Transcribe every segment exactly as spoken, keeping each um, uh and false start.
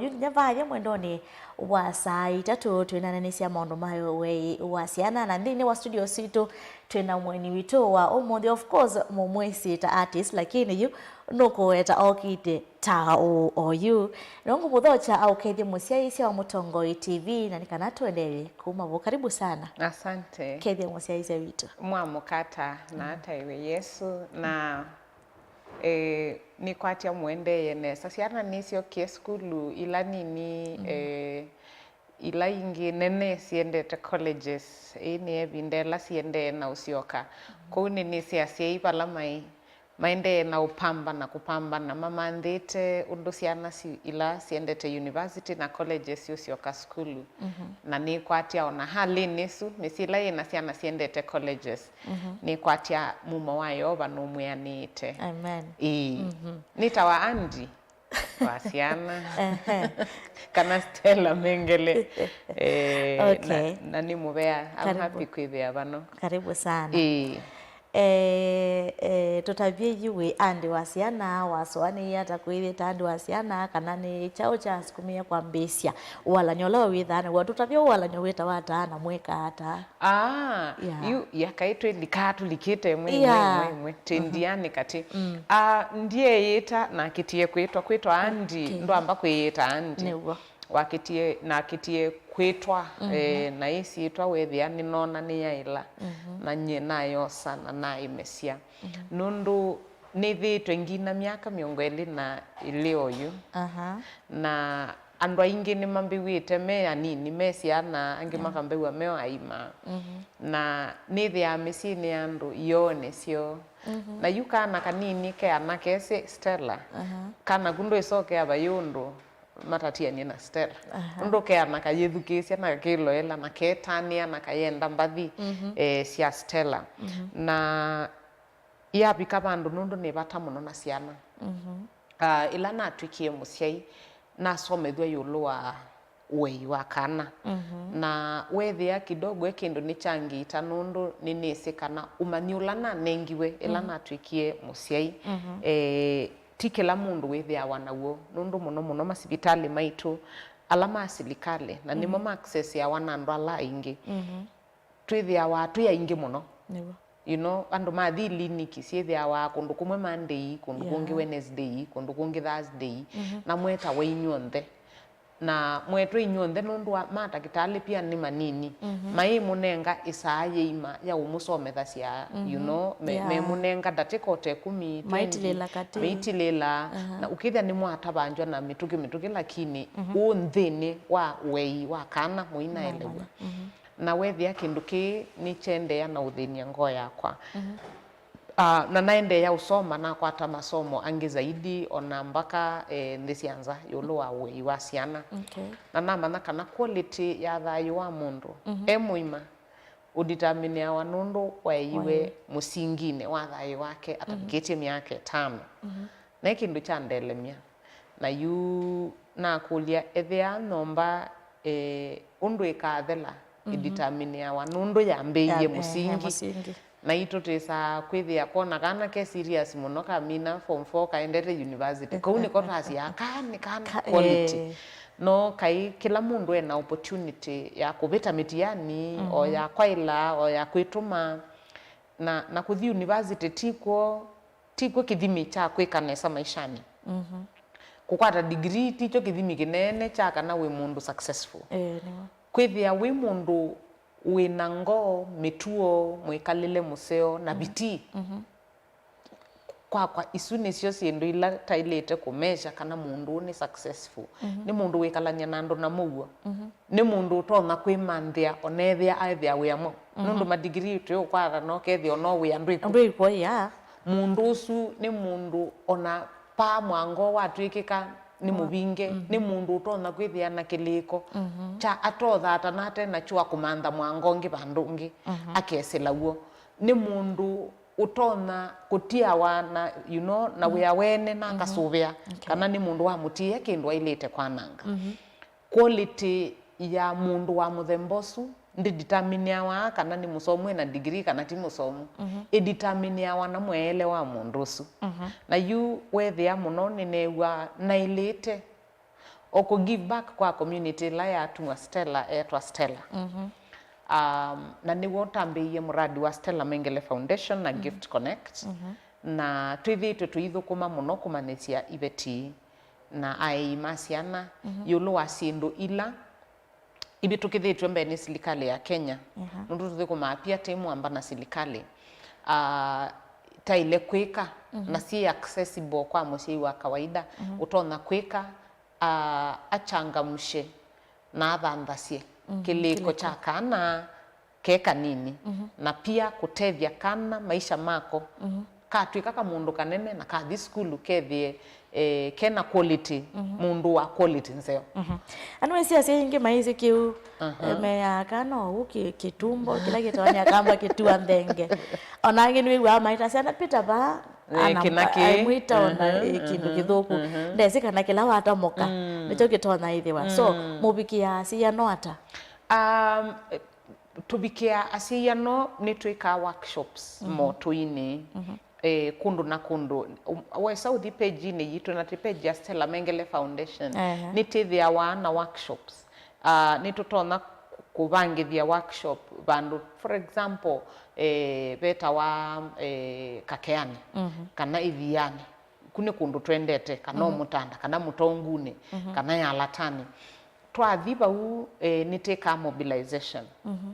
Yu nginya vaya mwendonĩ wa saa itatũ twĩnananĩsya maũndũ ma wei wa syana, na nthĩnĩ wa studio sitũ twĩna mũeni witũ wa ũmũnthĩ, of course, mũmwĩsĩ ta artist, lakini yu nũkũweta okĩte ta ũũ oyu. No ngũmũthokya aũkethye mũsyaĩĩsya wa Mũtongoi T V, na nĩ kana tũendeee kuma vau. Karibu sana. Asante. Kethya mũsyaĩĩsya witũ. Mwamũkata na ata iwe Yesu, na, eh, nĩkwatya mũendeee nesa. Syana nĩsyokie sukulu ila nini, eh, ila ingĩ nene siendete colleges. Ĩĩ nĩ ĩvinda ĩla siendee na ũsyoka. Kwoou nĩnĩsĩ asyai vala maĩ, maendee na ũpambana, kũpambana, mamanthĩte ũndũ syana si, ila siendete university na colleges siũsyoka sukulu. Na nĩkwatya ona halĩnĩ ĩsu, mĩsyĩ ĩla yĩna syana siendete colleges, nĩkwatya mumo wa Yeova nũmwĩanĩĩte. Amen. Ĩĩ. Nĩtawa Andy wa syana. Ehe. Kana Stella Mengele. Eh, okay. Na, na nĩ mũvea. I'm happy kwĩthĩa vano. Karibu sana. Ĩĩ. Eh, eh, tũtavye yu wĩ Andy wa syana, wasũanĩie ata kwĩthĩta Andy wa syana, kana nĩ kyaũ kyasukumie kwambĩĩsya ũalan'yo ũla wĩthaa naw'o? Tũtavye ũalan'yo wĩtawa ata na mwĩkaa ata? Ah, yeah. Yu yakaĩ twĩlikaa tũlikĩte ĩmwe, ĩmwe, yeah, ĩmwe, ĩmwe. Twendianĩ katĩ. Mm. Ah, ndyeeyĩta nakĩtie kwĩtwa, kwĩtwa Andy, okay, ndwamba kwĩyĩta Andy. Nĩw'o. Wakĩtie, nakĩtie kwĩtwa, eh, na ĩsyĩtwa wethĩa nĩnoona nĩyaĩla, na nyie nayosa na naĩmesya. Nũndũ nĩthĩĩtwe ngina myaka mĩongo ĩlĩ na ĩlĩ oyu. Aha. Na andũ aingĩ nĩmambĩw'ĩte me anini, me syana, angĩ makambĩw'a me o aima. Na nĩthĩaa mĩsyĩnĩ ya andũ, iyoonĩ syoo. Na yu kana kanini ke anake, se Stella, kana ku ndwĩsokea vai ũndũ matatianie na Stella. Aha. Nũndũ ke anaka yĩthukĩĩsya na kakĩloela na ketanĩa na kayenda mbathi, eh, sya Stella. Na yavika vandũ nũndũ nĩ vata mũno na syana. Ah, ĩla natw'ĩkie mũsyai, nasomethw'a ĩũlũ wa ũei wa kana. Na weethĩa kidogo e kĩndũ nĩkyangiita nũndũ nĩnĩsĩ kana ũmanyi ũla nanengiwe ĩla natw'ĩkie mũsyai, eh, ti kĩla mũndũ wĩthĩawa naw'o, nũndũ mũno mũno masivitalĩ maitũ ala ma silikalĩ, na nĩmo ma accessiawa na andũ ala aingĩ, twĩthĩawa twĩ aingĩ mũno. Nĩw'o. You know, andũ mathi iliniki syĩthĩawa kũndũ kũmwe Monday, kũndũ kũngĩ Wednesday, kũndũ kũngĩ Thursday, na mwetawa inyw'onthe. Na mwetwe inyw'onthe nũndũ wa matakĩtalĩ pia nĩ manini. Maĩmũnenga ĩsaa yĩima ya ũmũsomethasya, you know, me, memũnenga ndatĩka o ta ĩkũmi, twenty, maitilĩla katĩ, maitilĩla, na ũkĩthĩa nĩmwatavangywa na mĩtũkĩ mĩtũkĩ, lakini ũũ nthĩnĩ wa ũei wa kana mũinaelew'a. Na weethĩa kĩndũ kĩĩ nĩkyendeea na ũthĩny'a ngoo yakwa. Ah, na naendeea ũsoma, nakwata masomo angĩ zaidi, ona mbaka, eh, nthĩ sya nza ĩũlũ wa ũei wa syana. Okay. Na namanya kana quality ya thayũ wa mũndũ e mũima ũdetermineawa nũndũ waeiwe mũsinginĩ wa thayũ wake atavikĩtye myaka ĩtano. Na ĩ kĩndũ kyandelemya. Na yu nakũlya, ethĩa nyũmba, eh, ũndũ ĩkathela ĩdetermineawa nũndũ yambĩĩie mũsingi. Mũsingi. Naitũ twĩsaa kwĩthĩa kwona kana ke serious mũno, kamina form four kaendete university. Kau nĩko twasyaa, kaa nĩ kana quality. No kaĩ kĩla mũndũ ena opportunity ya kũvĩta mĩtiani, o ya kwaĩla, o ya kwĩtũma, na, na kũthi university tikw'o, tikw'o kĩthimi kya kwĩka nesa maishanĩ. Kũkwata degree tikyo kĩthimi kĩnene kya kana wĩ mũndũ successful. Eh, nĩw'o. Kwĩthĩa wĩ mũndũ wĩ na ngoo, mĩtuo, mwĩkalĩle mũseo, na vitii. Kwakwa, isu nĩsyo syĩndũ ila taĩlĩte kũmeasure kana mũndũ ũũ nĩ successful. Nĩ mũndũ wĩkalany'a na andũ na mũuo. Nĩ mũndũ ũtonya kwĩmanthĩa ona ethĩa aethĩa wĩa mwaũ. Nũndũ ma degree twĩũkwata na ũkethĩa ona wĩa ndwĩkw'o. Ndwĩkw'o, yeah. Mũndũ ũsu nĩ mũndũ ona paa mwango watw'ĩkĩka nĩ mũvinge, nĩ mũndũ ũtonya kwĩthĩa na kĩlĩko kya atothata na ate nakyo akũmantha mwango ũngĩ vandũ ũngĩ, akesĩla w'o. Nĩ mũndũ ũtonya kũtiawa na, you know, na wĩa wene na akasũvĩa kana nĩ mũndũ wamũtiĩa kĩndũ ailĩte kwananga. Quality ya mũndũ wa mũthemba ũsu ndĩdetermineawa kana nĩ mũsomu ena degree kana ti mũsomu. Ĩdetermineawa na mweele wa mũndũ ũsu. Na yu weethĩa mũno nĩneew'aa naĩlĩte O kũ give back kwa community ĩla yatumwa Stella, eetwa Stella. Mhm. Um, na nĩw'o ũtambĩĩie mũradi wa Stella Mengele Foundation na Gift Connect. Mhm. Na twĩthĩĩtwe tũithũkũma mũno kũmanyĩsya iveti na aei ma syana, mhm, ĩũlũ wa syĩndũ ila ivĩtũkĩthĩtw'e mbee nĩ silikalĩ ya Kenya. Aha. Nũndũ tũthũkũmaa pia twĩ mwamba na silikalĩ, ah, taĩle kwĩka, mhm, na syĩ accessible kwa mũsyai wa kawaida, mhm, ũtonya kwĩka, ah, achangamshe na athanthasye, mhm, kĩlĩko, kĩlĩko kya kana ke kanini, mhm, na pia kũtethya kana maisha mako, mhm, katw'ĩka kamũndũ kanene na kathi sukulu kethĩe, eh, kena quality, mhm, mũndũ wa quality nzeo. Mhm. Andu esi asyai aingĩ maisĩ kĩu, aha, eh, meyaa kana ũu kĩ-, kĩtumbo kĩla kĩtonya kamba kĩtua nthenge. Ona angĩ nĩwĩw'aa maita syana pita vaa, eh, ana kĩna kĩ-, aimwĩta ona, mhm, eh, kĩndũ, mhm, kĩthũku. Mhm. Ndesĩ kana kĩla watamoka, mm, nĩkyo kĩtonya ĩthĩwa. So, mm, mũvikĩaa asyai ano ata? Um, Tũvikĩaa asyai ano nĩtwĩkaa workshops, mhm, motũinĩ, mhm, eh, kũndũ na kũndũ. Um, wesa ũthi page-inĩ yitũ, na ti page ya Stella Mengele Foundation, ehe, nĩtwĩthĩawa na workshops. Ah, nĩtũtonya kũ-, kũvangĩthya workshop vandũ, for example, eh, vetawa, eh, Kakeanĩ, mhm, kana Ithianĩ. Ku nĩ kũndũ twendete, kana, mhm, Mũtanda, kana Mũtongunĩ, mhm, kana Yalatani. Twathi vau, eh, nĩtwĩkaa mobilization. Mhm.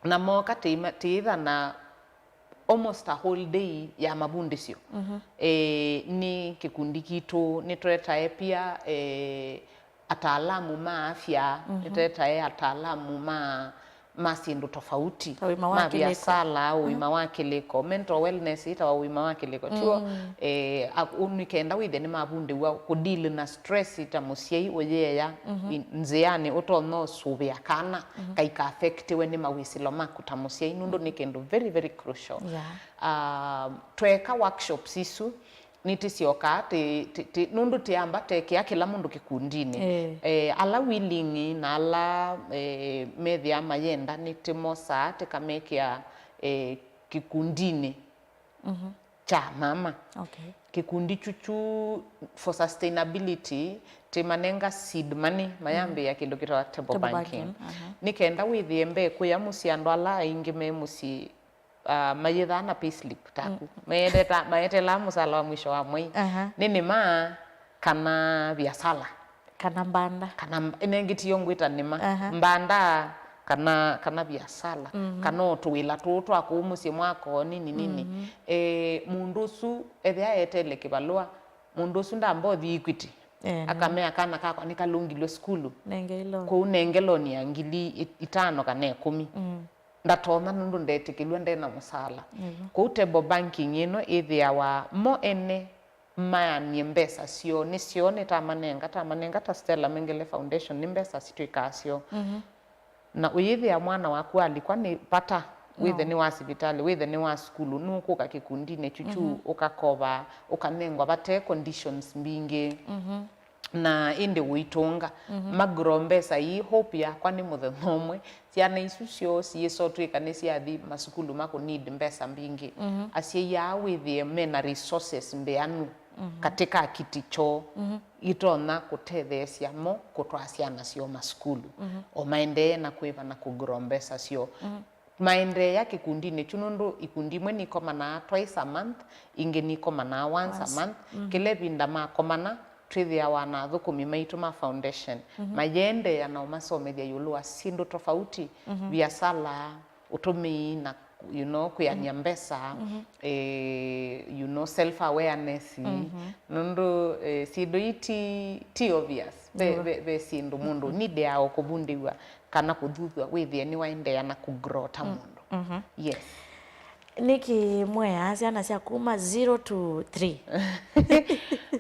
Na mooka tĩima-, tĩĩtha na almost a whole day ya mavundĩsyo. Mhm. Eh, nĩ kĩkundi kitũ, nĩtwetae pia, eh, ataalamu ma afya, mhm, nĩtwetae ataalamu ma, ma syĩndũ tofauti, ta ũima wa, ma kĩlĩko, viasala, ũima, mhm, wa kĩlĩko, mental wellness ĩtawa ũima wa kĩlĩko. Chuo, mm, eh, a-, ũ-, nĩ kenda wĩthĩe nĩmavundĩw'a kũdeal na stress ta mũsyai ũyĩea, mhm, i-, nzĩanĩ ũtonya ũsũvĩa kana, mhm, kaika affectiwe nĩ mawĩsĩlo maku ta mũsyai, nũndũ nĩ kĩndũ very, very crucial. Yeah. Ah, tweka workshops isu, nĩtĩsyokaa tĩ, tĩ, tĩ, nũndũ tĩamba tekĩa kĩla mũndũ kĩkundinĩ. Eh. Eh, ala willing na ala, eh, methĩa mayenda nĩtĩmosaa tĩkamekĩa, eh, kĩkundinĩ, mhm, kya mama. Okay. Kĩkundi kyu kyu for sustainability, tĩmanenga seed money, mayambĩĩa, mhm, kĩndũ kĩtawa table, table banking, banking, aha. Nĩ kenda wĩthĩe mbee kũya mũsyĩ andũ ala aingĩ me mũsyĩ, ah, mayĩthaa na payslip taku. Mm. Mayeteta-, mayetelaa mũsala wa mwisho wa mwei. Aha. Nĩ nĩma kana viasala. Kana mbanda. Kana mb-, ĩnengĩ tiyo ngwĩta nĩma. Aha. Mbanda kana, kana viasala. Mhm. Kana o tũwĩla tũũ twa kũu mũsyĩ mwako nini nini. Mhm. Eh, mũndũ ũsu ethĩa etele kĩvalũa, mũndũ ũsu ndamba ũthi Equity. Eh, akamea kana kakwa nĩkalũngilwe sukulu. Nenge loan. Kũu nenge loan ya ngili i-, itano kana ĩkũmi. Mm. Ndatonya nũndũ ndetĩkĩlw'a ndena mũsala. Nĩvo. Kũu table banking ĩno ĩthĩawa mo ene maanie mbesa syoo, nĩ syoo nĩtamanenga, tamanenga ta Stella Mengele Foundation, nĩ mbesa sitw'ĩkaa syoo. Mhm. Na ũyĩthĩa mwana waku alikwa nĩ vata, wĩthe, no, nĩ wa sivitalĩ, wĩthe nĩ wa sukulu, nũkũka kĩkundinĩ kyu kyu, mhm, ũkakova, ũkanengwa vate conditions mbingĩ. Mhm. Na ĩndĩ ũitũnga. Mhm. Magro mbesa ii, hope yakwa nĩ mũthenya ũmwe syana isu syoo siyĩsotw'ĩka nĩsyathi masukulu makũ need mbesa mbingĩ. Mhm. Asyai aa wĩthĩe mena resources mbeanu, mhm, katĩ ka kiti kyoo, mhm, itonya kũtetheesya mo kũtwaa syana syoo masukulu, mhm, o maendee na kwĩva na kũgrow mbesa syoo. Mhm. Maendeea kĩkundinĩ kyu, nũndũ ikundi imwe nikomanaa twice a month, ingĩ nikomanaa once a, once, month. Mm. Kĩla ĩvinda makomana, twĩthĩawa na athũkũmi maitũ ma foundation, mhm, mayĩendeea na ũmasomethya ĩũlũ wa syĩndũ tofauti, mhm, viasala, ũtũmĩi na, you know, kwĩanĩa, mm, mbesa, mhm, eh, you know, self awareness. Mhm. Nũndũ, eh, syĩndũ ii ti, ti obvious. Ve, nĩvo, ve, ve syĩndũ mũndũ, mhm, need ya o kũvundĩw'a kana kũthuthw'a wĩthĩe nĩwaendeea na kũgrow ta, mm, mũndũ. Mhm. Yes. Nĩkĩ mweaa syana sya kuma zero to three?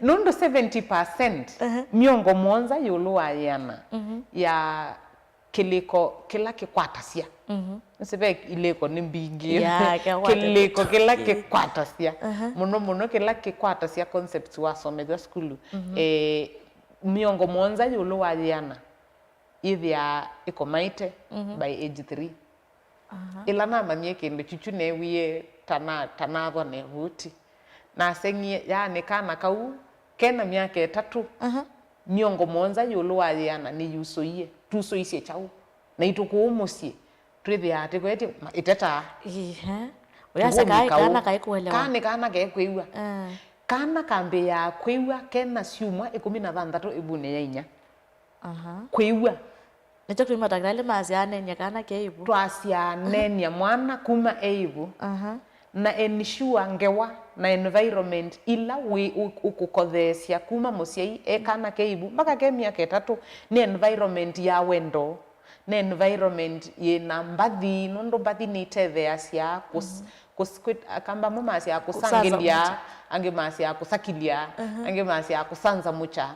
Nũndũ seventy percent, aha, mĩongo mũonza ĩũlũ wa yĩana, mhm, ya kĩlĩko kĩla kĩkwatasya. Mhm. Nĩsĩ ve ilĩko nĩ mbingĩ. Ya, kĩkwata kĩlĩko kĩla kĩkwatasya. Aha. Mũno mũno kĩla kĩkwatasya concepts wasomethw'a sukulu. Mhm. Eh, mĩongo mũonza ĩũlũ wa yĩana yĩthĩaa ĩkomaĩte, mhm, by age three. Aha. Ĩla namanyie kĩndũ kyu kyu neewie ta na-, ta nathwa nevuti. Naseng'ie, yaani kana kau kena myaka ĩtatũ, aha, Mĩongo mũonza ĩũlũ wa yĩana nĩyusũie. Tusũisye kyaũ? Naitũ kũũ mũsyĩ, twĩthĩaa tĩkwetye ma-, ĩtetaa. Ĩĩ, eh. Ũyasya tũkũmĩka kaĩ kana kaĩ kũelewa. Kana nĩ kana kekwĩw'a. Eh. Kana kambĩĩaa kwĩw'a kena syumwa ĩkũmi na thanthatũ ĩvunĩ ya inya. Aha. Kwĩw'a. Nĩkyo kĩtumi matakĩtalĩ masyaa neeny'a kana ke ĩvu. Twasyaa neeny'a mwana kuma e ĩvu. Aha. Na ensure ngewa na environment ila wĩ ũ-, ũkũkotheesya kuma mũsyai e kana ke ĩvu mpaka ke myaka ĩtatũ nĩ environment ya wendo. Nĩ environment yĩna mbathi, nũndũ mbathi nĩitetheeasya kũs-, kũs-, kwĩ-, akamba amwe masyaa kũsangĩlya, angĩ masyaa kũsakilya, angĩ masyaa kũsanzamũkya.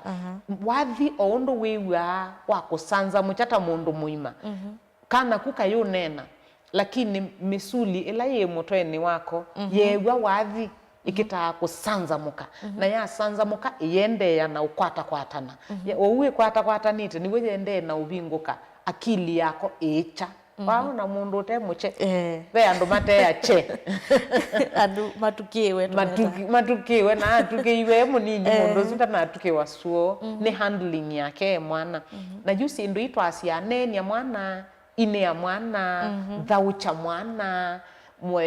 Wathi o ũndũ wĩw'aa wa kũsanzamũkya ta mũndũ mũima, kana ku kayũneena, lakini misuli ĩla yĩ mũtwenĩ wako yeew'a wathi ĩkĩtaa kũsanzamũka, na yasanzamũka ĩyendeea na ũkwatakwatana. Ya, ũu ĩkwatakwatanĩte nĩw'o yendee na ũvingũka, akili yako ĩĩkya. Waona mũndũ ũte mũkye? Eh. Ve andũ mate akye. Andũ matukĩwe, tũmeta. Matuki-, matukĩwe na atukĩiwe e mũnini, mũndũ ũsu ndanatukĩwa suo. Nĩ handling yake e mwana. Na yu syĩndũ itwasya neeny'a mwana, inĩa mwana, thaũkya mwana,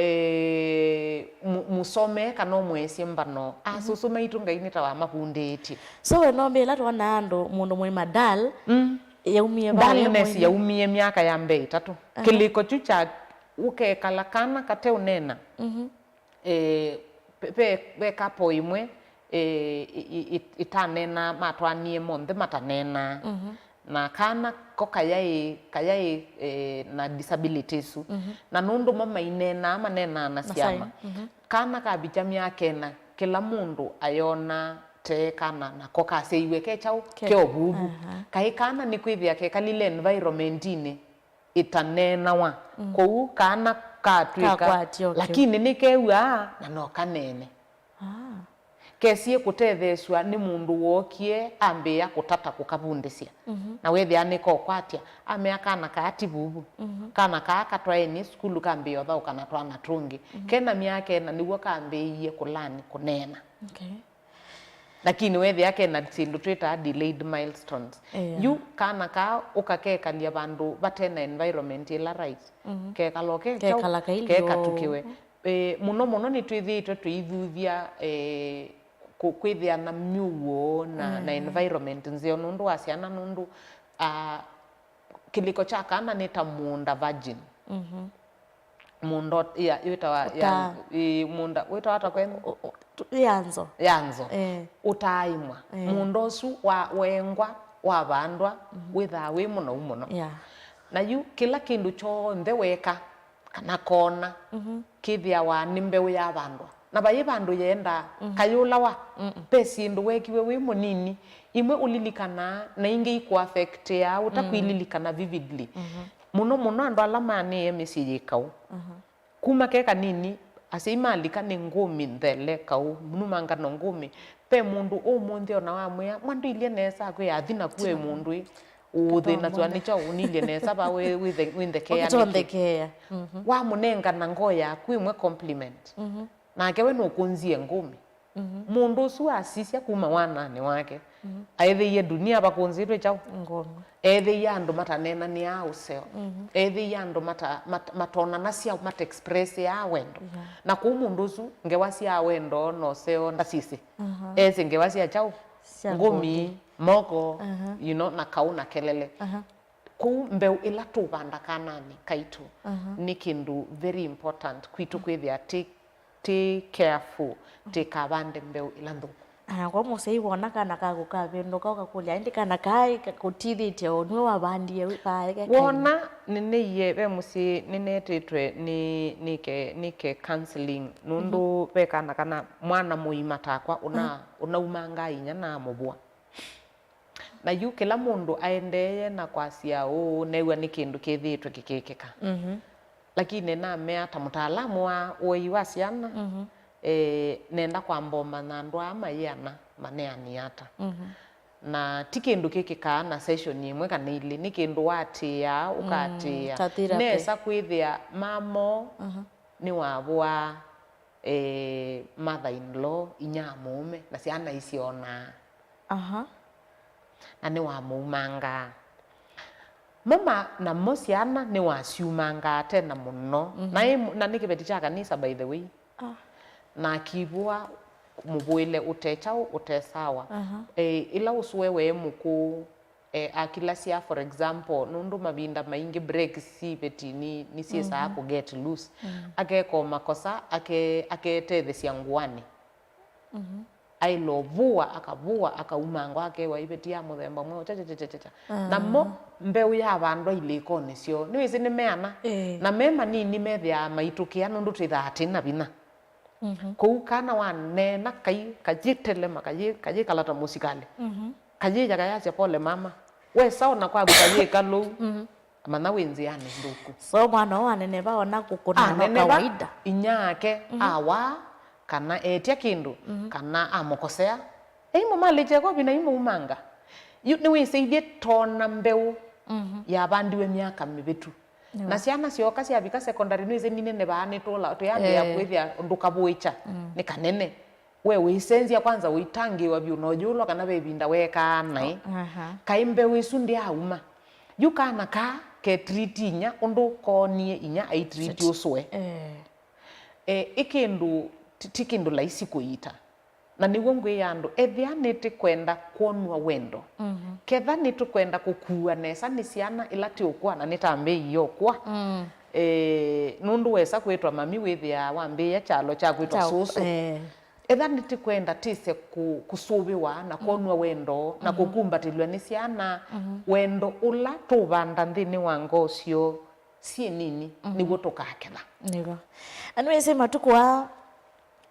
mwe-, mu-, mũsomee kana ũmũesye mbano. Asũsũ maitũ Ngai nĩ ta wamavundĩĩtye. So we no mbĩ ĩla twonaa andũ mũndũ mũima dull, yaumie va, dullness yaumie myaka ya mbee ĩtatũ. Kĩlĩko kyu kya ũkekala kana kateũneena. Eh, ve, ve, ve couple ĩmwe, eh, ĩ-, ĩ-, ĩ-, ĩtaneenaa, matwaanie monthe mataneenaa. Na kana ko kayaĩ, kayaĩ, eh, na disability ĩsu. Na nũndũ mo maineenaa, maneenaa na syama. Kana kavikya myaka ĩna, kĩla mũndũ ayona te kana nako kasyaiwe ke kyaũ, ke ũvuvu. Kaĩ kana nĩkwĩthĩa kekalile environment-inĩ ĩtaneenawa. Kwoou kana katw'ĩka, lakini nĩkew'aa na no kaneene. Kesie kũtetheesw'a nĩ mũndũ wookie ambĩĩa kũtata kũkavundĩsya. Na wethĩa nĩkokwatya, amea kana kaa ti vuvu. Kana kaa katwaeni sukulu kambĩĩa ũthaũka na twana tũngĩ. Kena myaka ĩna nĩw'o kambĩĩie kũlani kũneena. Okay. Lakini wethĩa kena syĩndũ twĩtaa delayed milestones. Yu kana kaa ũkakekalya vandũ vate na environment ĩla right. Kekala o ke kyaũ, kekatukĩwe. Eh, mũno mũno nĩtwĩthĩĩtwe tũithuthya, eh, kũ-, kwĩthĩa na myuo na, na environment nzeo nũndũ wa syana, nũndũ, ah, kĩlĩko kya kana nĩ ta mũũnda virgin. Mũũnda ũt-, ya, wĩtawa, ya, ĩ, mũũnda wĩtawa ata kwenu? Ũ-, ũ-, tu-, ya nzo. Ya nzo. Eh. Ũtaaĩmwa. Eh. Mũũnda ũsu wa, wengwa, wavandwa, wĩthaa wĩ mũnou mũno. Yeah. Na yu kĩla kĩndũ kyonthe weka kana kona, kĩthĩawa nĩ mbeũ yavandwa. Na vai vandũ yendaa, kayũlawa. Ve syĩndũ wekiwe wĩ mũnini, imwe ũlilikanaa, na ingĩ ikũaffectĩaa ũtakwĩlilikana vividly. Mũno mũno andũ ala maanĩe mĩsyĩ yĩ kaũ. Kuma ke kanini, asyai malika nĩ ngũmi nthele kaũ, numanga no ngũmi. Ve mũndũ ũmũnthĩ ona wamwĩa, "Mwa ndũilye nesa," akwĩa, "Athi naku e mũndũ ĩ, ũthĩnasw'a nĩ kyaũ ũnilye nesa va wĩ, wĩthe-, wĩnthekeea nĩkĩ?" Wamũnengana ngoo yaku ĩmwe compliment. Nake we nũkũnzie ngũmi. Mũndũ ũsu asisya kuma wananĩ wake, aĩthĩie dunia vakũnzĩtwe kyaũ? Ngũmi. Eethĩie andũ mataneenanĩaa ũseo. Eethĩie andũ mata-, mat-, matonanasya, mataexpressĩaa wendo. Yeah. Na kũu mũndũ ũsu ngewa sya wendo na ũseo ndasisĩ. Esĩ ngewa sya kyaũ? Sya ngũmi, ngũmi, moko, you know, na kaũ na kelele. Kũu mbeũ ĩla tũvanda kananĩ kaitũ nĩ kĩndũ very important kwitũ kwĩthĩa tĩ, tĩ careful, tĩkavande mbeũ ĩla nthũku. Aya, kwa mũsyai wona kana kaku kavĩndũka, ũkakũlya, "Ĩndĩ kana kaĩ ka-, kũtithĩtye o nue wavandie wĩ-, kaĩ ke kaĩ?" Wona nĩnĩie ve mũsyĩ nĩnetĩtwe nĩ, nĩke, nĩke counseling, nũndũ ve kana kana mwana mũima takwa ũna, ũnaumangaa inya namũvũa. Na yu kĩla mũndũ aendeeye na kwasya ũũ, neew'a nĩ kĩndũ kĩthĩĩtwe kĩkĩkĩka. Lakini namea ta mũtaalamu wa ũei wa syana, eh, nenda kwamba ũmanya andũ aa mayĩana maneanie ata. Na ti kĩndũ kĩkĩkaa na session ĩmwe kana ilĩ, nĩ kĩndũ watĩĩaa, ũkatĩĩa. Ta therapy. Nesa kwĩthĩa mamo nĩwavũaa, eh, mother in law, inya mũũme, na syana isyonaa. Aha. na nĩwamũumangaa. Mo ma-, namo syana nĩwasyumangaa tena mũno. Mhm. Na ĩ-, na nĩ kĩveti kya kanisa, by the way. Ah. Na akivũa mũvũĩle ũte kyaũ, ũte sawa. Aha. Eh, ĩla ũsũe we mũkũũ, eh, akilasya, for example, nũndũ mavinda maingĩ break syĩ ĩvetinĩ nĩsyĩsaa, mhm, kũ get loose. Mm. Akeka o makosa, ake-, aketetheesya ngũanĩ. Mhm. Aĩle ũvũa, akavũa, akaumangwa, akewa ĩveti ya mũthemba mweũ, cha, cha, cha, cha, cha. Ah. Namo mbeũ yavandwa ilĩkonĩ syoo. Nĩwĩsĩ nĩ meana. Ĩĩ. Na me manini methĩaa maitũkĩa nũndũ twĩthaa tĩ na vinya. Mhm. Kũu kana waneena kai, kayĩtelema, kayĩ-, kayĩkala ta mũsikalĩ. Mhm. Kayĩya kayasya, "Pole mama." Wesa ona kwaku kayĩka lũu. Mhm. Manya wĩ nzĩanĩ nthũku. So mwana ũũ aneneva ona kũkũna no aneneva kawaida. Inyia ake, mhm, awaa, kana etya kĩndũ, mhm, kana amũkosea, eimũmalĩkya ĩkovi na imũumanga. Yu nĩwĩsĩithye tona mbeũ, mhm, yavandiwe myaka mĩvĩtu. Nĩw'o. Na syana syoka syavika secondary, nĩwĩsĩ ninenevaa nĩtũla, twĩambĩa, eh, kwĩthĩa ndũkavũĩkya, mm, nĩ kanene. We ũisenzya kwanza, ũitangĩĩwa vyũ na ũyũlwa kana ve ĩvinda weekaa naĩ. Aha. Kaĩ mbeũ ĩsu ndĩauma. Yu kana kaa ke treat inya ũndũ koonie inya ai treat, treat, ũsũe. Eh. Eh, ĩ kĩndũ, ti, ti kĩndũ laisi kũiita. Na nĩw'o ngwĩĩa andũ, ethĩa nĩtĩkwenda kwonw'a wendo, mhm, ketha nĩtũkwenda kũkuwa nesa nĩ syana ila tiũkũa, na nĩtambĩĩie ũkũa. Mm. Eh, nũndũ wesa kwĩtwa mami wĩthĩaa wambĩĩa kyalo kya kwĩtwa, kya, sũsũ. Eh. Etha nĩtĩkwenda tĩse kũ-, kũsũvĩwa na, mhm, kwonw'a wendo na, mhm, kũkumbatĩlw'a nĩ syana, mhm, wendo ũla tũũvanda nthĩnĩ wa ngoo syoo syĩ nini, mhm, nĩw'o tũkaketha. Nĩw'o. Na nĩwĩsĩ matukũ aa,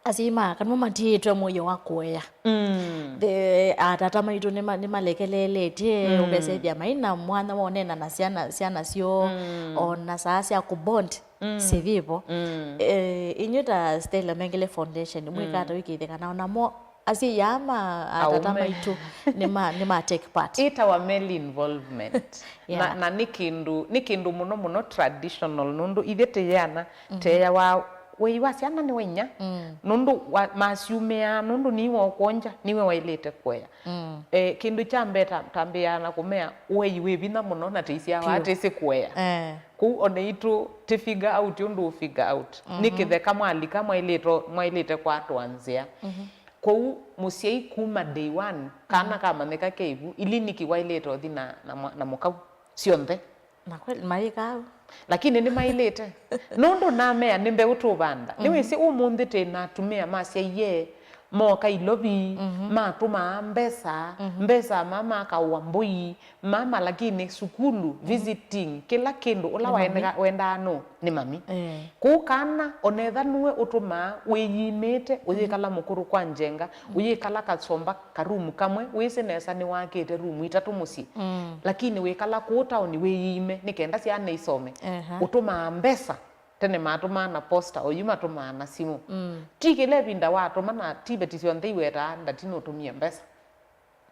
asyai ma kanũa matiĩtwe mũio wa kũea. Mm. The, atata maitũ nĩma-, nĩmalekeleeletye, mm, ũkesethĩa mai na mwanya wa ũneena na syana, syana syoo, mm, o na saa sya kũbond. Mm. Sithivo. Mm. Eh, inyu ta Stella Mengele Foundation, mwĩka, mm, ata wĩkĩĩthye kana onamo asyai aa ma atata, aume, maitũ nĩma, nĩma take part? Ĩtawa male involvement. Yeah. Na, na nĩ kĩndũ, nĩ kĩndũ mũno mũno traditional, nũndũ ithyĩ tĩ ana, mhm, teawa wei wa syana nĩ wa inya, mm, nũndũ wa, masyumĩaa, nũndũ nĩwe ũkwongya, nĩwe waĩlĩte kũea. Mm. Eh, kĩndũ kya mbee ta, tambĩaa na kũmea ũei wĩ vinya mũno na tĩisyawa, vyũ, atĩsĩ kũea. Eh. Kũu o naitũ tĩ figure out ũndũ ũ figure out. Mhm. Nĩ kĩtheka mwalika mwaĩlĩte, mwaĩlĩte kwatwa nzĩa. Mhm. Kũu mũsyai kuma day one, kana, mhm, kamanyĩka keivu, iliniki waĩlĩte ũthi na, na mwa-, na mũkau syonthe. Na kweli, mayĩkaa ũu. Lakini nĩmaĩlĩte. Nũndũ namea nĩ mbeũ tũvanda. Mhm. Nĩwĩsĩ ũmũnthĩ twĩ na atumĩa masyaie, moka ilovi, mhm, matũmaa mbesa, mhm, mbesa mama akaũa mbũi, mama, lakini sukulu, mhm, visiting, kĩla kĩndũ, ũla, nĩ mami, waenega-, wendaa nũ? Nĩ mami. Eh. Kũu kana, onetha nue ũtũmaa wĩyimĩte, ũyĩkala, mhm, mũkũrũ kwa njenga, mhm, ũyĩkala kasomba ka room kamwe, wĩsĩ nesa nĩwakĩte room itatũ mũsyĩ. Mm. Lakini wĩkala kũu taoni wĩyĩime, nĩ kenda syana isome. Aha. Ũtũmaa mbesa, tene matũmaa na posta, oyu matũmaa na simũ. Mm. Ti kĩla ĩvinda watũma na ti veti syonthe iwetaa, ndati nũtũmie mbesa.